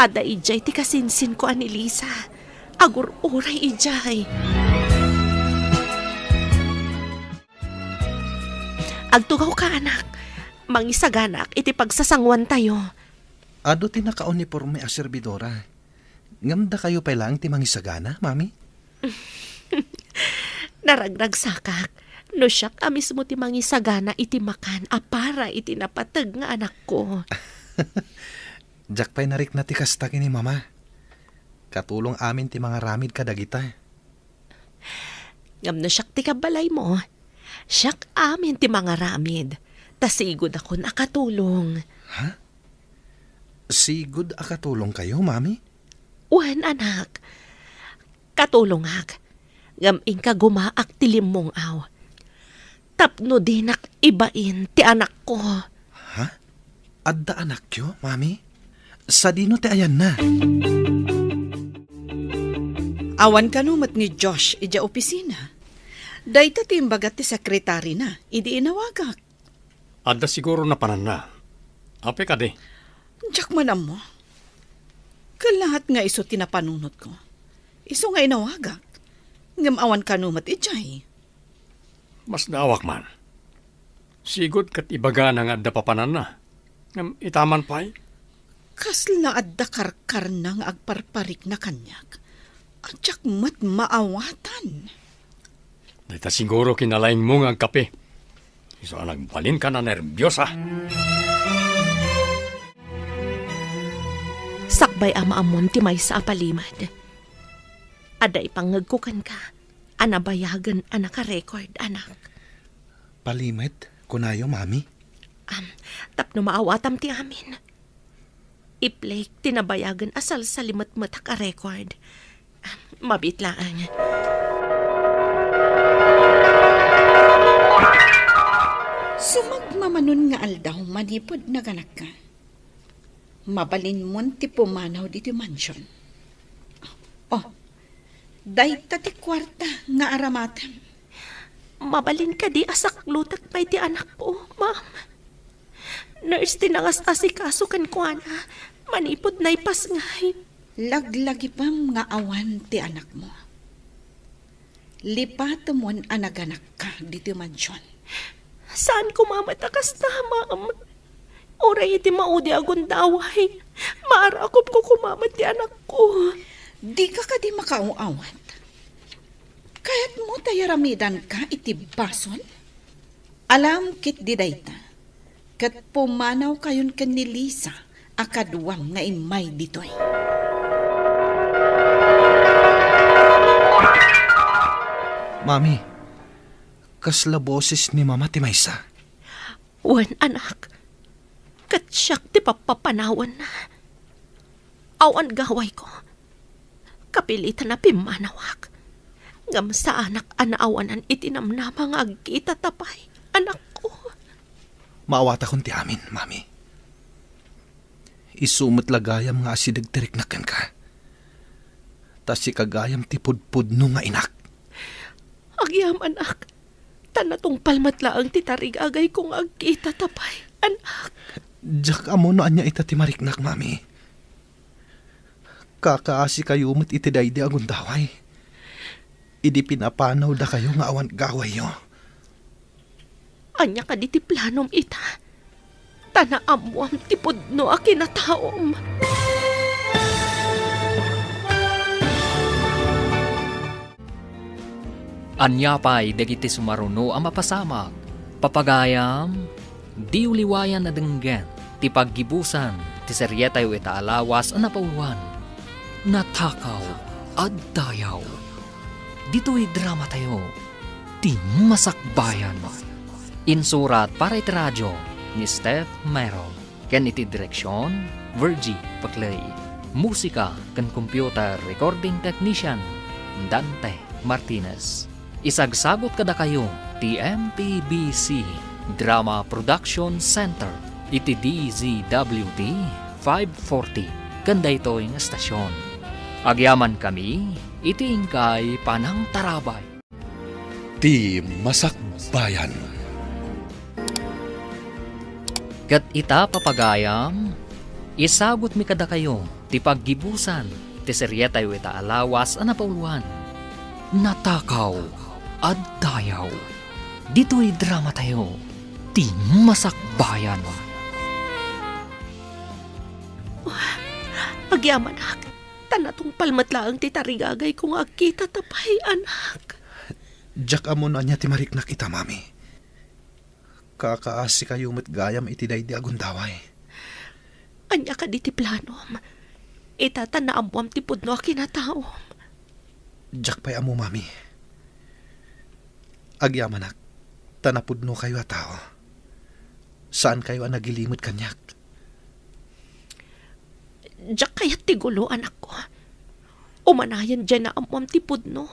Adda idiay ti kasinsinko a ni Lisa. Agur-uray idiay. Agtugawka, anak. Mangisaganaak iti pagsasanguantayo. Adu ti nakauniporme a serbidora. Ngem dakayo pay laeng ti mangisagana, Mami? Naragragsakak no siak a mismo ti mangisagana iti makan a para iti napateg nga anakko. Diak pay narikna ti kasta ken ni Mama. Katulong amin ti mangaramid kadagita. Ngem no siak ti kabbalaymo, siak amin ti mangaramid, ta sigudakon a katulong. Ha? Sigud a katulongkayo, Mami? Wen, anak. Katulongak, ngem inka gumaak ti limmong-aw. Tapno dinak ibain ti anakko. Ha? Adda anakyo, Mami? Sadino ti ayanna? Awan kano met ni Josh idiay opisina. Dayta ti imbaga ti sekretarina idi inawagak. Adda siguro napananna. Apay kadi? Diak man ammo. Kalaat nga isu ti napanunotko. Isu nga inawagak. Ngem awan kano met idiay. Masdaawak man. Sigud ket ibagana nga adda papananna. Ngem ita man pay? Kasla adda karkarna nga agparparikna kaniak a diak met maawatan. Dayta siguro kinalaingmo nga agkape. Isu a nagbalinka nanerbiosa. Sakbay a maammom ti maysa a palimed, adda ipangngegko kenka a nabayagen a nakarecord, anak. Palimed, kunayo, Mami? Am, tapno maawatam ti amin. I-play ti nabayagen a salsalimetmetak a record. Am, mabiit laeng. Sumagmamanon nga aldaw manipud naganakka, mabalinmon ti pumanaw ditoy mansion. Oh, dayta ti kuarta nga aramatem. Mabalin kadi a saklotek pay ti anakko, ma'am? Nurse ti nangas-asikaso kenkuana manipud naipasngay. Laglagipem nga awan ti anakmo. Lipatemon a naganakka ditoy mansion. Saan koma met a kasta, ma'am. Uray iti maudi a gundaway, maarakupko koma met ti anakko. Dika kadi makaaw-awat? Kayatmo ta yaramidanka iti basol? Alam ketdi dayta, ket pumanawkayon ken ni Lisa a kaduam nga immay ditoy. Mami, kasla boses ni Mama ti maysa. Wen, anak, ket siak ti pappapanawenna. Awan gawayko. Kapilitan a pimmanawak. Ngem saanak a naawanan iti namnama nga agkita ta pay, anakko. Maawatakon ti amin, Mami. Isu met la gayam nga asideg ti riknak kenka. Ta sika gayam ti pudpudno nga inak. Agyamanak, ta natungpal met laeng ti tarigagayko nga agkita ta pay, anak. Diak ammo no ania ita ti mariknak, Mami. Kakaasikayo met iti daydi a gundaway. Idi pinapanawdakayo nga awan gawayyo. Ania kadi ti planom ita? Ta naammoam ti pudno a kinataom. Ania pay dagiti sumaruno a mapasamak? Papagayam, diyo liwayan a denggen ti paggibusan ti serietayo ita a lawas a napauloan, Natakaw a Dayaw. Ditoy dramatayo, Ti Masakbayan. Insurat para iti radio ni Steph Merong. Ken iti direksion, Virgie Paclay. Musika ken computer recording technician, Dante Martinez. Isagsagut kadakayo ti M P B C Drama Production Center iti D Z W T five forty ken daytoy nga estasion. Agyamankami iti inkay panangtarabay. Ti Masakbayan. Ket ita, papagayam, isagutmi kadakayo ti paggibusan ti serietayo ita a lawas a napauloan, Natakaw a Dayaw. Ditoy dramatayo, Ti Masakbayan. Agyamanak, ta natungpal met laeng ti tarigagayko nga agkita ta pay, anak. Diak ammo no ania ti mariknak ita, Mami. Kakaasikayo met gayam iti daydi a gundaway. Ania kadi ti planom? Ita ta naammoam ti pudno a kinataom. Diak pay ammo, Mami. Agyamanak, ta napudnokayo a tao. Saankayo a nagilimed kaniak. Diak kayat ti gulo, anakko. Umanayen diay naammoam ti pudno,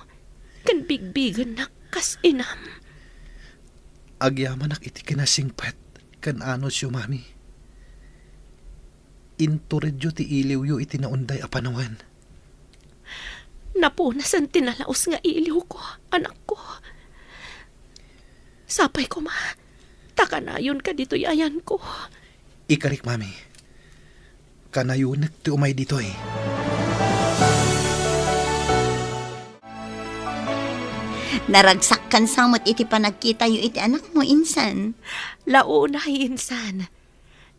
ken bigbigennak kas inam. Agyamanak iti kinasingpet ken anusyo, Mami. Inturedyo ti iliwyo iti naunday a panawen. Napunasen ti nalaus nga iliwko, anakko. Sapay koma, ta kanayonka ditoy ayanko. Ikarik, Mami. Kanayonek ti umay ditoy. Naragsakkan sa met iti panagkitayo iti anakmo, insan. Launay, insan.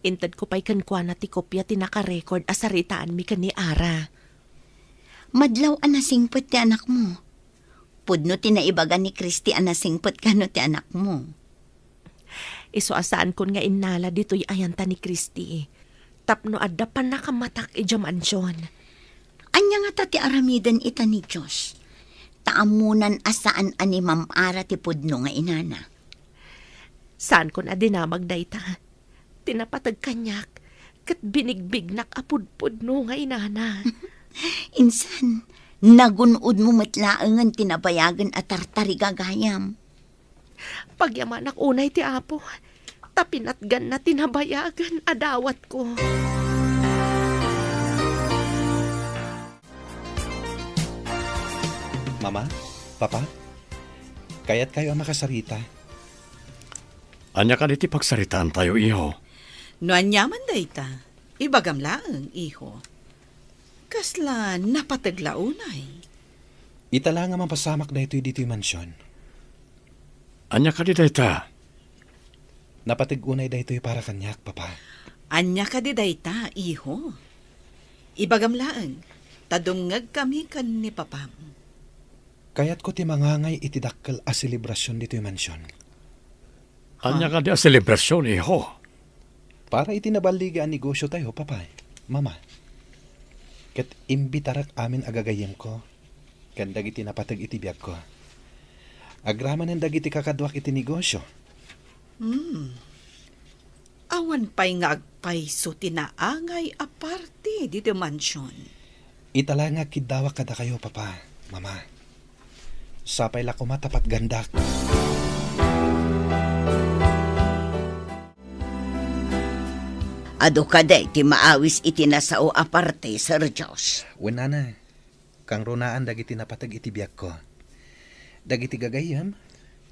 Intedko pay kenkuana ti kopia ti nakarecord a saritaanmi ken ni Ara. Madlaw a nasingpet ti anakmo. Pudno ti naibaga ni Christy a nasingpet kano ti anakmo. Isu a saankon nga innala ditoy ayanta ni Christy, tapno adda pannakamatak idiay mansion. Ania ngata ti aramiden ita ni Dios? Ta ammonan a saan a ni Ma'am Ara ti pudno nga inana. Saankon a dinamag dayta. Ti napateg kaniak, ket binigbignak a pudpudno nga inana. Insan, nagun-odmo met laengen ti nabayagen a tartari gagayam. Pagyamanak unay ti Apo, ta pinatganna ti nabayagen a dawatko. Mama, Papa, kayatkayo a makasarita? Ania kadi ti pagsaritaantayo, iho? No aniaman dayta, ibagam laeng, iho. Kasla napateg la unay? Ita la nga mapasamak daytoy ditoy mansion. Ania kadi dayta? Napateg unay daytoy para kaniak, Papa. Ania kadi dayta, iho? Ibagam laeng, ta dumngegkami ken ni Papam. Kayatko ti mangangay iti dakkel a selebrasion ditoy mansion. Ania kadi a selebrasion, iho? Para iti naballiga a negosiotayo, Papa, Mama. Ket imbitarak amin a gagayyemko ken dagiti napateg iti biagko. Agramanen dagiti kakaduak iti negosio. Hmm. Awan pay nga agpayso ti naangay a parti ditoy mansion. Ita la nga agkiddawak kadakayo, Papa, Mama. Sapay la koma ta patgandak. Adu kadi ti maawis iti nasao a parti, Sir Josh? Wen, Nana. Kangrunaan dagiti napateg iti biagko. Dagiti gagayyem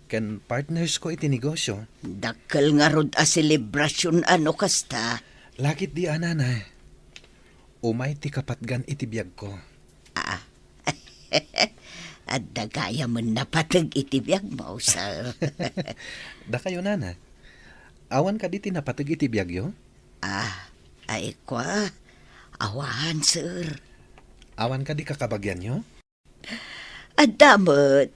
ken partnersko iti negosio. Dakkel ngarud a selebrasion a no kasta. La ketdi a, Nana. Umay ti kapatgan iti biagko. Ah. Adda gayamen napateg iti biagmo, sir. Dakayo, Nana. Awan kadi ti napateg iti biagyo? Ah, ay kua. Awan, sir. Awan kadi kakabagianyo? Adda met,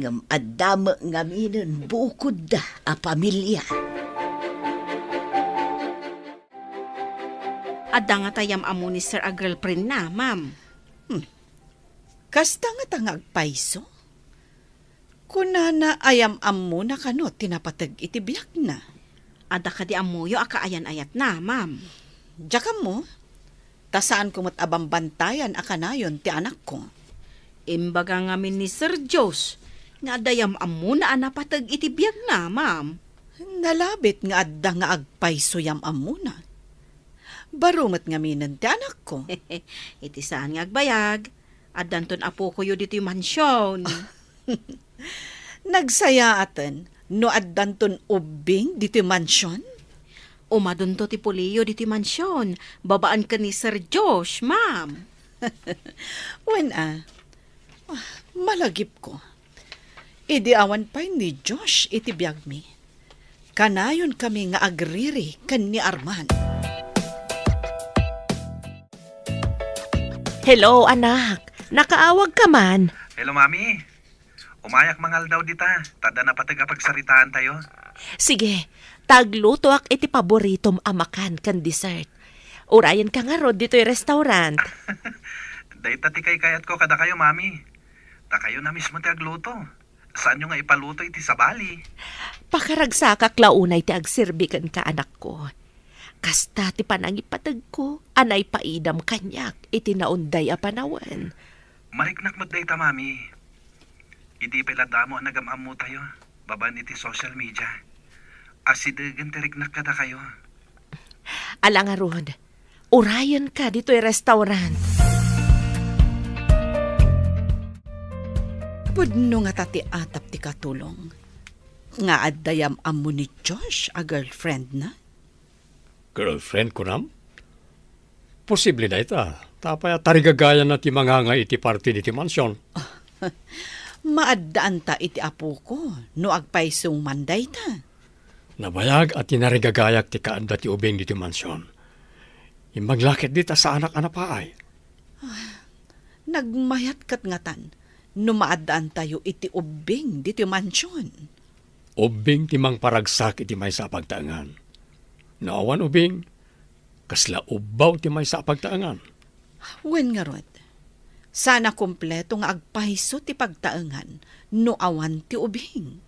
ngem adda met ngaminen bukodda a pamilia. Adda ngata yam-ammo ni sir a girlfriendna, ma'am. Hmm. Kasta ngata nga agpayso? Kunana a yam-ammona kano ti napateg iti biagna. Adda kadi ammoyo a kaayan-ayatna, ma'am? Diak ammo. Ta saanko met a bambantayan a kanayon ti anakko. Imbaga ngamin ni Sir Josh nga adda yam-ammona a napateg iti biagna, ma'am. Nalabit nga adda nga agpayso yam-ammona. Baro met ngaminen ti anakko. Iti saan nga agbayag, addanton apokoyo ditoy mansion. Nagsayaaten no addanton ubbing ditoy mansion? Umadunto ti puliyo ditoy mansion, babaen ken ni Sir Josh, ma'am. Wen a, ah, malagipko. Idi awan pay ni Josh iti biagmi, kanayonkami nga agriri ken ni Arman. Hello, anak. Nakaawagka man? Hello, Mami. Umayak mangaldaw dita, ta adda napateg a pagsaritaantayo. Sige, ta aglutoak iti paboritom a makan ken dessert. Urayenka ngarud ditoy restaurant. Dayta ti kaykayatko kadakayo, Mami. Dakayo na mismo ti agluto. Saanyo nga ipaluto iti sabali. Pakaragsakak la unay ti agserbi kenka, anakko. Kasta ti panangipategko a naipaidam kaniak iti naunday a panawen. Mariknak met dayta, Mami. Idi pay la damo a nagam-ammotayo babaen iti social media, asidegen ti riknak kadakayo. Ala ngarud, urayenka ditoy restaurant. Pudno ngata ti atap ti katulong. Nga adda yam-ammo ni Josh a girlfriendna? Girlfriend, kunam? Posible dayta. Ta apay a tarigagayanna ti mangangay iti party ditoy mansion? Maaddaanta iti apoko no agpayso man dayta. Nabayag a tinarigagayak ti kaadda ti ubing ditoy mansion. Imbag la ketdi ta saanak a napaay. Nagmayat ket ngatan no maaddaantayo iti ubbing ditoy mansion. Ubbing ti mangparagsak iti maysa a pagtaengan. No awan ubbing, kasla ubbaw ti maysa a pagtaengan. Wen ngarud, saan a kompleto nga agpayso ti pagtaengan no awan ti ubbing.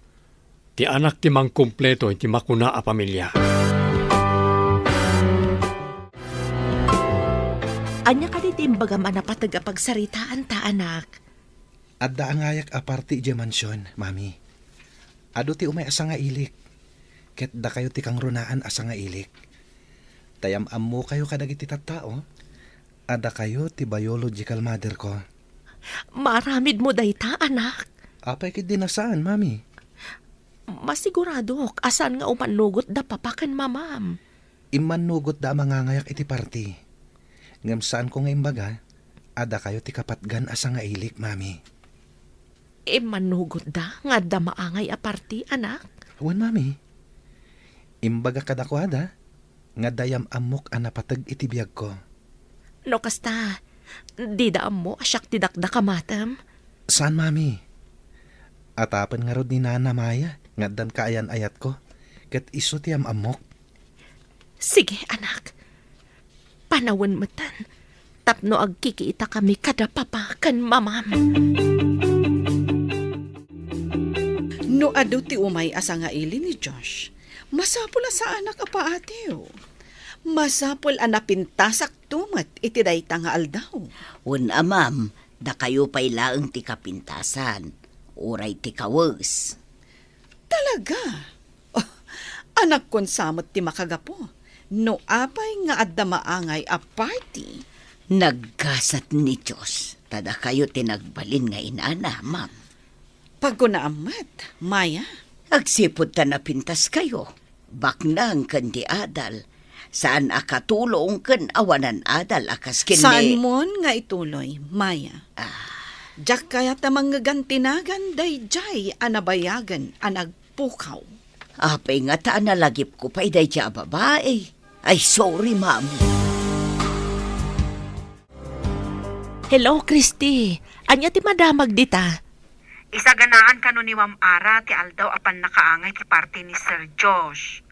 Ti anak ti mangkompleto iti makuna a pamilia. Ania kadi ti imbagam a napateg a pagsaritaanta, anak? Adda angayak a party idiay mansion, Mami. Adu ti umay a sangailik, ket dakayo ti kangrunaan a sangailik. Ta yam-ammokayo kadagiti tattao a dakayo ti biological mother ko. Maaramidmo dayta, anak? Apay ketdi a saan, Mami? Masiguradok a saan nga umannugot da papa ken mamam. Immannugotda a mangangayak iti party. Ngem saanko nga imbaga a dakayo ti kapatgan a sangailik, Mami. Immannugotda nga adda maangay a party, anak? Wen, Mami. Imbaga kadakuada nga adda yam-ammok a napateg iti biagko. No kasta, dida ammo a siak ti dakdak a matem? Saan, Mami. Atapen ngarud ni Nana Maya nga addan kaayan-ayatko, ket isu ti yam-ammok. Sige, anak. Panawen metten tapno agkikiitakami kada papa ken mamam. No adu ti umay a sangaili ni Josh, masapul a saanak a paatiw. Masapul a napintasakto met iti dayta nga aldaw. Wen a, ma'am, dakayo pay laeng ti kapintasan, uray ti kawes. Talaga? Oh, anakkon sa met ti makagapu no apay nga adda maangay a party. Naggasat ni Dios, ta dakayo ti nagbalin nga inana, ma'am. Pagunaam met, Maya. Agsipud ta napintaskayo, baknang ken di adal, saan a katulong ken awanan adal a kas ken ni... Saanmon nga ituloy, Maya. Ah. Diak kayat a mangngegantinagan daydiay a nabayagen a nagpukaw. Apay ngata a nalagipko pay daydiay a babai? Ay, sorry, ma'am. Hello, Christy. Ania ti madamag dita? Isaganaan kano ni Ma'am Ara ti aldaw a pannakaangay ti party ni Sir Josh.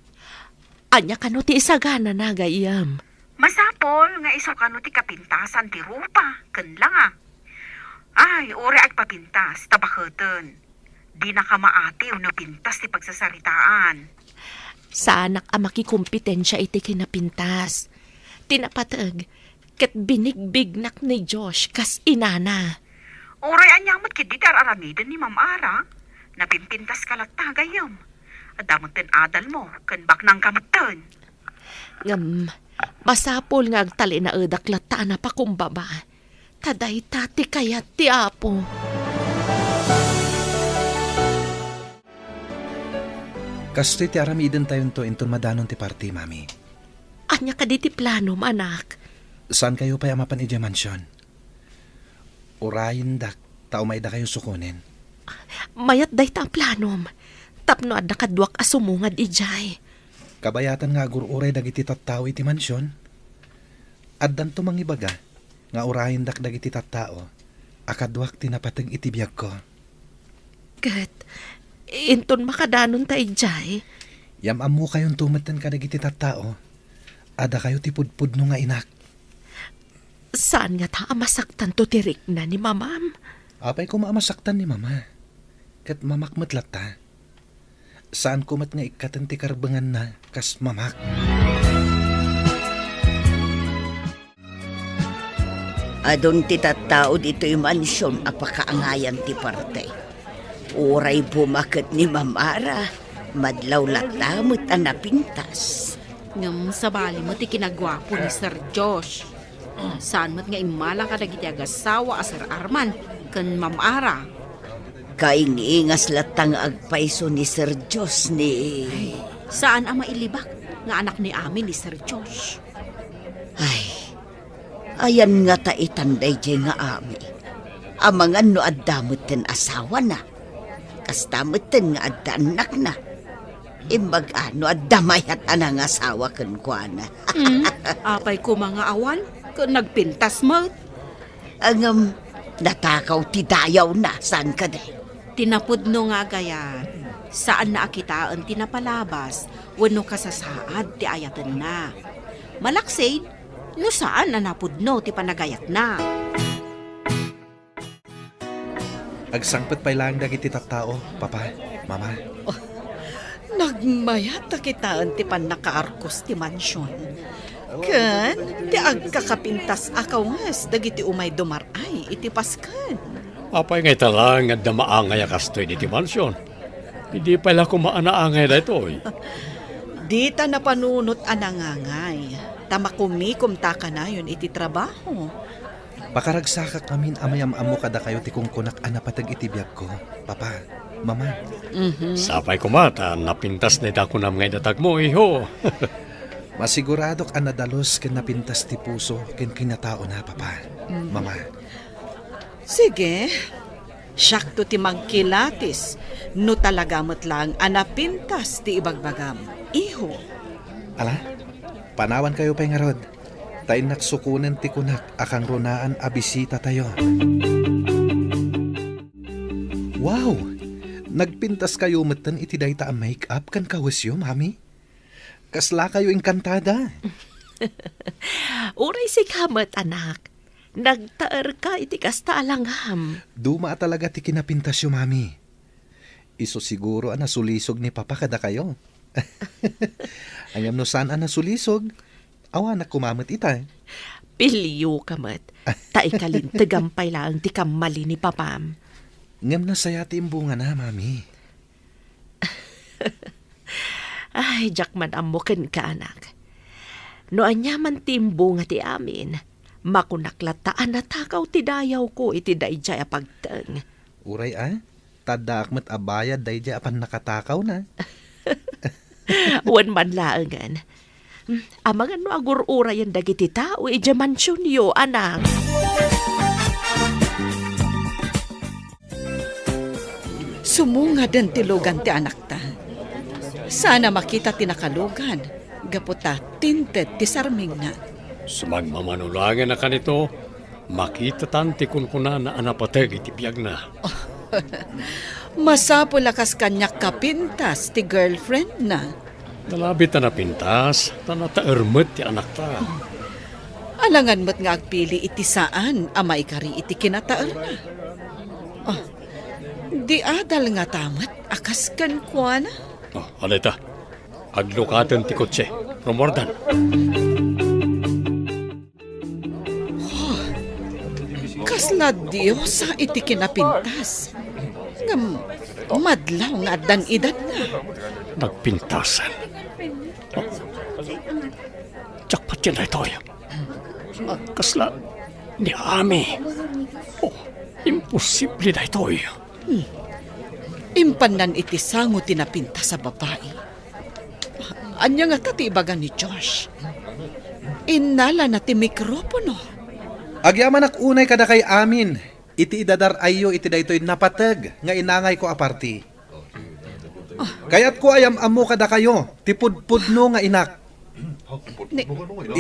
Ania kano ti isaganana, gayyem? Masapul nga isu kano ti kapintasan ti rupa ken langa. Ay, uray agpapintas, ta baketen. Dinaka maatiw no pintas ti pagsasaritaan. Saanak a makikompetensia iti kinapintas. Ti napateg, ket binigbignak ni Josh kas inana. Uray ania met ketdi ti ar-aramiden ni Ma'am Ara? Napimpintaska latta, gayyem. Adda metten adalmo, ken baknangka metten. Ngem, masapul nga agtalinaedak latta a napakumbaba. Ta dayta ti kayat ti Apo. Kastoy ti aramidentayonto inton madanon ti party, Mami. Ania kadi ti planom, anak? Saankayo pay a mapan idiay mansion. Urayendak ta umaydakayo sukonen. Mayat dayta a planom, tapno adda kaduak a sumungad idiay. Kabayatan nga agur-uray dagiti tattao iti mansion. Addanto mangibaga nga urayendak dagiti tattao a kaduak ti napateg iti biagko. Ket inton makadanonta idiay? Yam-ammokayonto metten kadagiti tattao a dakayo ti pudpudno nga inak. Saan ngata a masaktanto ti rikna ni mamam? Apay koma a masaktan ni mama. Ket mamak met latta. Saanko met nga ikkaten ti karbenganna kas mamak. Adun ti tattao ditoy mansion a pakaangayan ti parte. Uray bumaket ni Ma'am Ara, madlaw latta met a napintas. Ngem sabali met ti kinaguapo ni Sir Josh. Saan met nga immala kadagiti agassawa a Sir Arman ken Ma'am Ara. Kaingingas latta nga agpayso ni Sir Josh ni... Saan a mailibak nga anak ni Ami ni Sir Josh. Ay, ayan ngata itan daydiay nga Ami. Amangan no adda metten asawana. Kasta metten nga adda annakna. Imbag a no adda mayat a nangasawa kenkuana. Hmm? Apay koma nga awan? Ket nagpintas met. Ngem, natakaw ti dayawna, saan kadi? Ti napudno nga agayan, saanna a kitaen ti napalabas wenno kasasaad ti ayatenna. Malaksid, no saan a napudno ti panagayatna. Agsangpet pay laeng dagiti tattao, Papa, Mama. Oh, nagmayat a kitaen ti pannakaarkos ti mansion. Ken ti agkakapintas a kawnges dagiti umay dumar-ay iti pasken. Apay nga ita laeng nga adda maangay a kastoy ditoy mansion? Idi pay la koma a naangay daytoy. Dita napanunot a nangangay, ta makumikomta kanayon iti trabaho. Pakaragsakak ngamin a mayam-ammo kadakayo ti kunkunak a napateg iti biagko, Papa, Mama. Mhm. Sapay koma ta napintas dayta kunam nga idatagmo, iho. Masiguradok a nadalus ken napintas ti puso ken kinataona, Papa, Mhm. Mama. Sige, siakto ti mangkilatis no talaga met laeng a napintas ti ibagbagam, iho. Ala, panawankayo pay ngarud. Ta innak sukonen ti kunak a kangrunaan a bisitatayo. Wow! Nagpintaskayo metten iti dayta a make-up ken kawesyo, Mami? Kaslakayo inkantada? Uray sika met, anak. Nagtaerka iti kasta a langam. Duma a talaga ti kinapintasyo, Mami. Isu siguro a nasulisog ni Papa kadakayo. Ngem no saan a nasulisog, awanak koma met ita. Pilioka met, ta ikalintegam pay laeng ti kammali ni Papam. Ngem nasayaat ti imbungana, Mami. Ay, diak man ammo kenka, anak. No aniaman ti imbunga ti amin, makunak latta a natakaw ti dayawko iti daydiay a pagteng. Uray a, ta addaak met a bayad daydiay a pannakatakawna. Wen man laengen. Amangan no agur-urayen dagiti tao idiay mansionyo, anak. Sumungaden ti lugan ti anakta. Saan a makita ti nakalugan, gapu ta tinted ti sarmingna. Sumagmamano laengen a kanito, makitatan ti kunkunana a napateg iti biagna. Masapul a kas kaniak kapintas ti girlfriendna. Nalabit a napintas, ta nataer met ti anakta. Alangan met nga agpili iti saan a maikari iti kinataerna. Ah, di adal ngata met a kas kenkuana? Ah, adayta. Aglukaten ti kotse. Rummuardan. Oh, kasla diosa iti kinapintas. Ngem madlaw nga addan edadna. Nagpintasan. Oh. Diak patien daytoy. Kasla ni Ami. Oh, imposible daytoy. Hmm. Impannan iti sango ti napintas a babai. Ania ngata ti ibaga ni Josh? Innalana ti mikropono. Agyamanak unay kadakay amin iti idadar-ayyo iti daytoy napateg nga inangayko a parti. Kayatko a yam-ammo kadakayo ti pudpudno nga inak. Ni-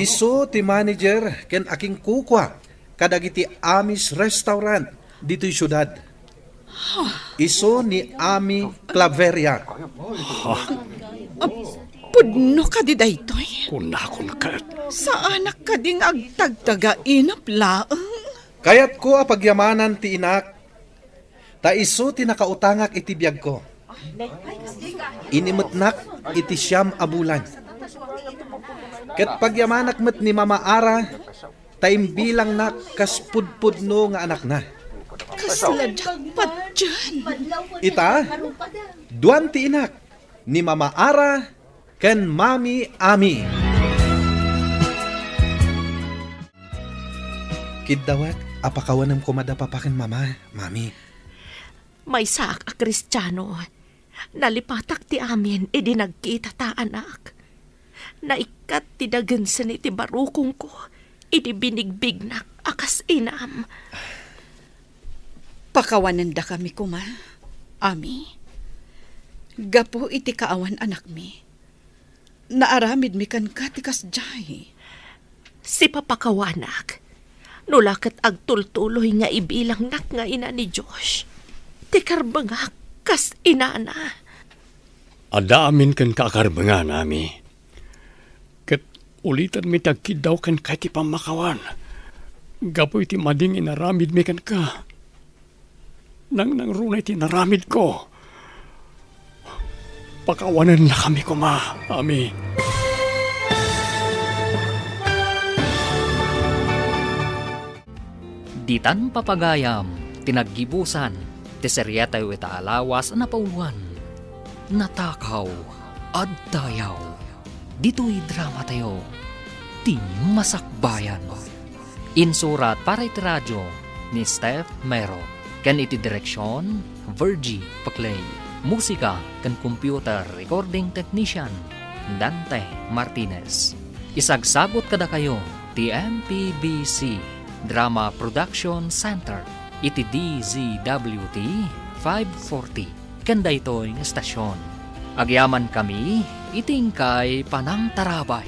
Isu ti manager ken akinkukua kadagiti Amis Restaurant ditoy siudad. Isu ni Ami Claveria. Ah, pudno kadi daytoy? Kunakon ket. Saanak kadi nga agtagtagainep laeng? Kayatko a pagyamanan ti inak, ta isu ti nakautangak iti biagko. Inimetnak iti siam a bulan. Ket pagyamanak met ni Mama Ara, ta imbilangnak kas pudpudno nga anakna. Kasla diak patien. Ita, duan ti inak, ni Mama Ara ken Mami Ami. Kiddawek a pakawanem koma da Papa ken Mama, Mami. Maysaak a Kristiano. Nalipatak ti amin idi nagkitata, anak. Naikkat ti dagensen iti barukongko idi binigbignak a kas inam. Pakawanendakami koma, Ami. Gapu iti kaawan anakmi, naaramidmi kenka ti kasdiay. Sipapakawanak, no la ket agtultuloy nga ibilangnak nga ina ni Josh, ti karbengak kas inana. Adda amin kenka a karbengan, Ami. Ket ulitanmi ti agkiddaw kenka iti pammakawan gapu iti madi nga inaramidmi kenka. Nangnangruna iti inaramidko. Pakawanennakami koma, Ami. Ditan papagayam ti naggibusan ti seriatayo ita a lawas a napauloan, Natakaw a Dayaw. Ditoy dramatayo, ti masakbayan. Insurat para iti radio ni Steph Mero, ken iti direksion, Virgie Paclay. Musika ken computer recording technician, Dante Martinez. Isagsagut kadakayo ti M P B C Drama Production Center iti D Z W T five forty ken daytoy nga estasion. Agyamankami iti inkay panangtarabay.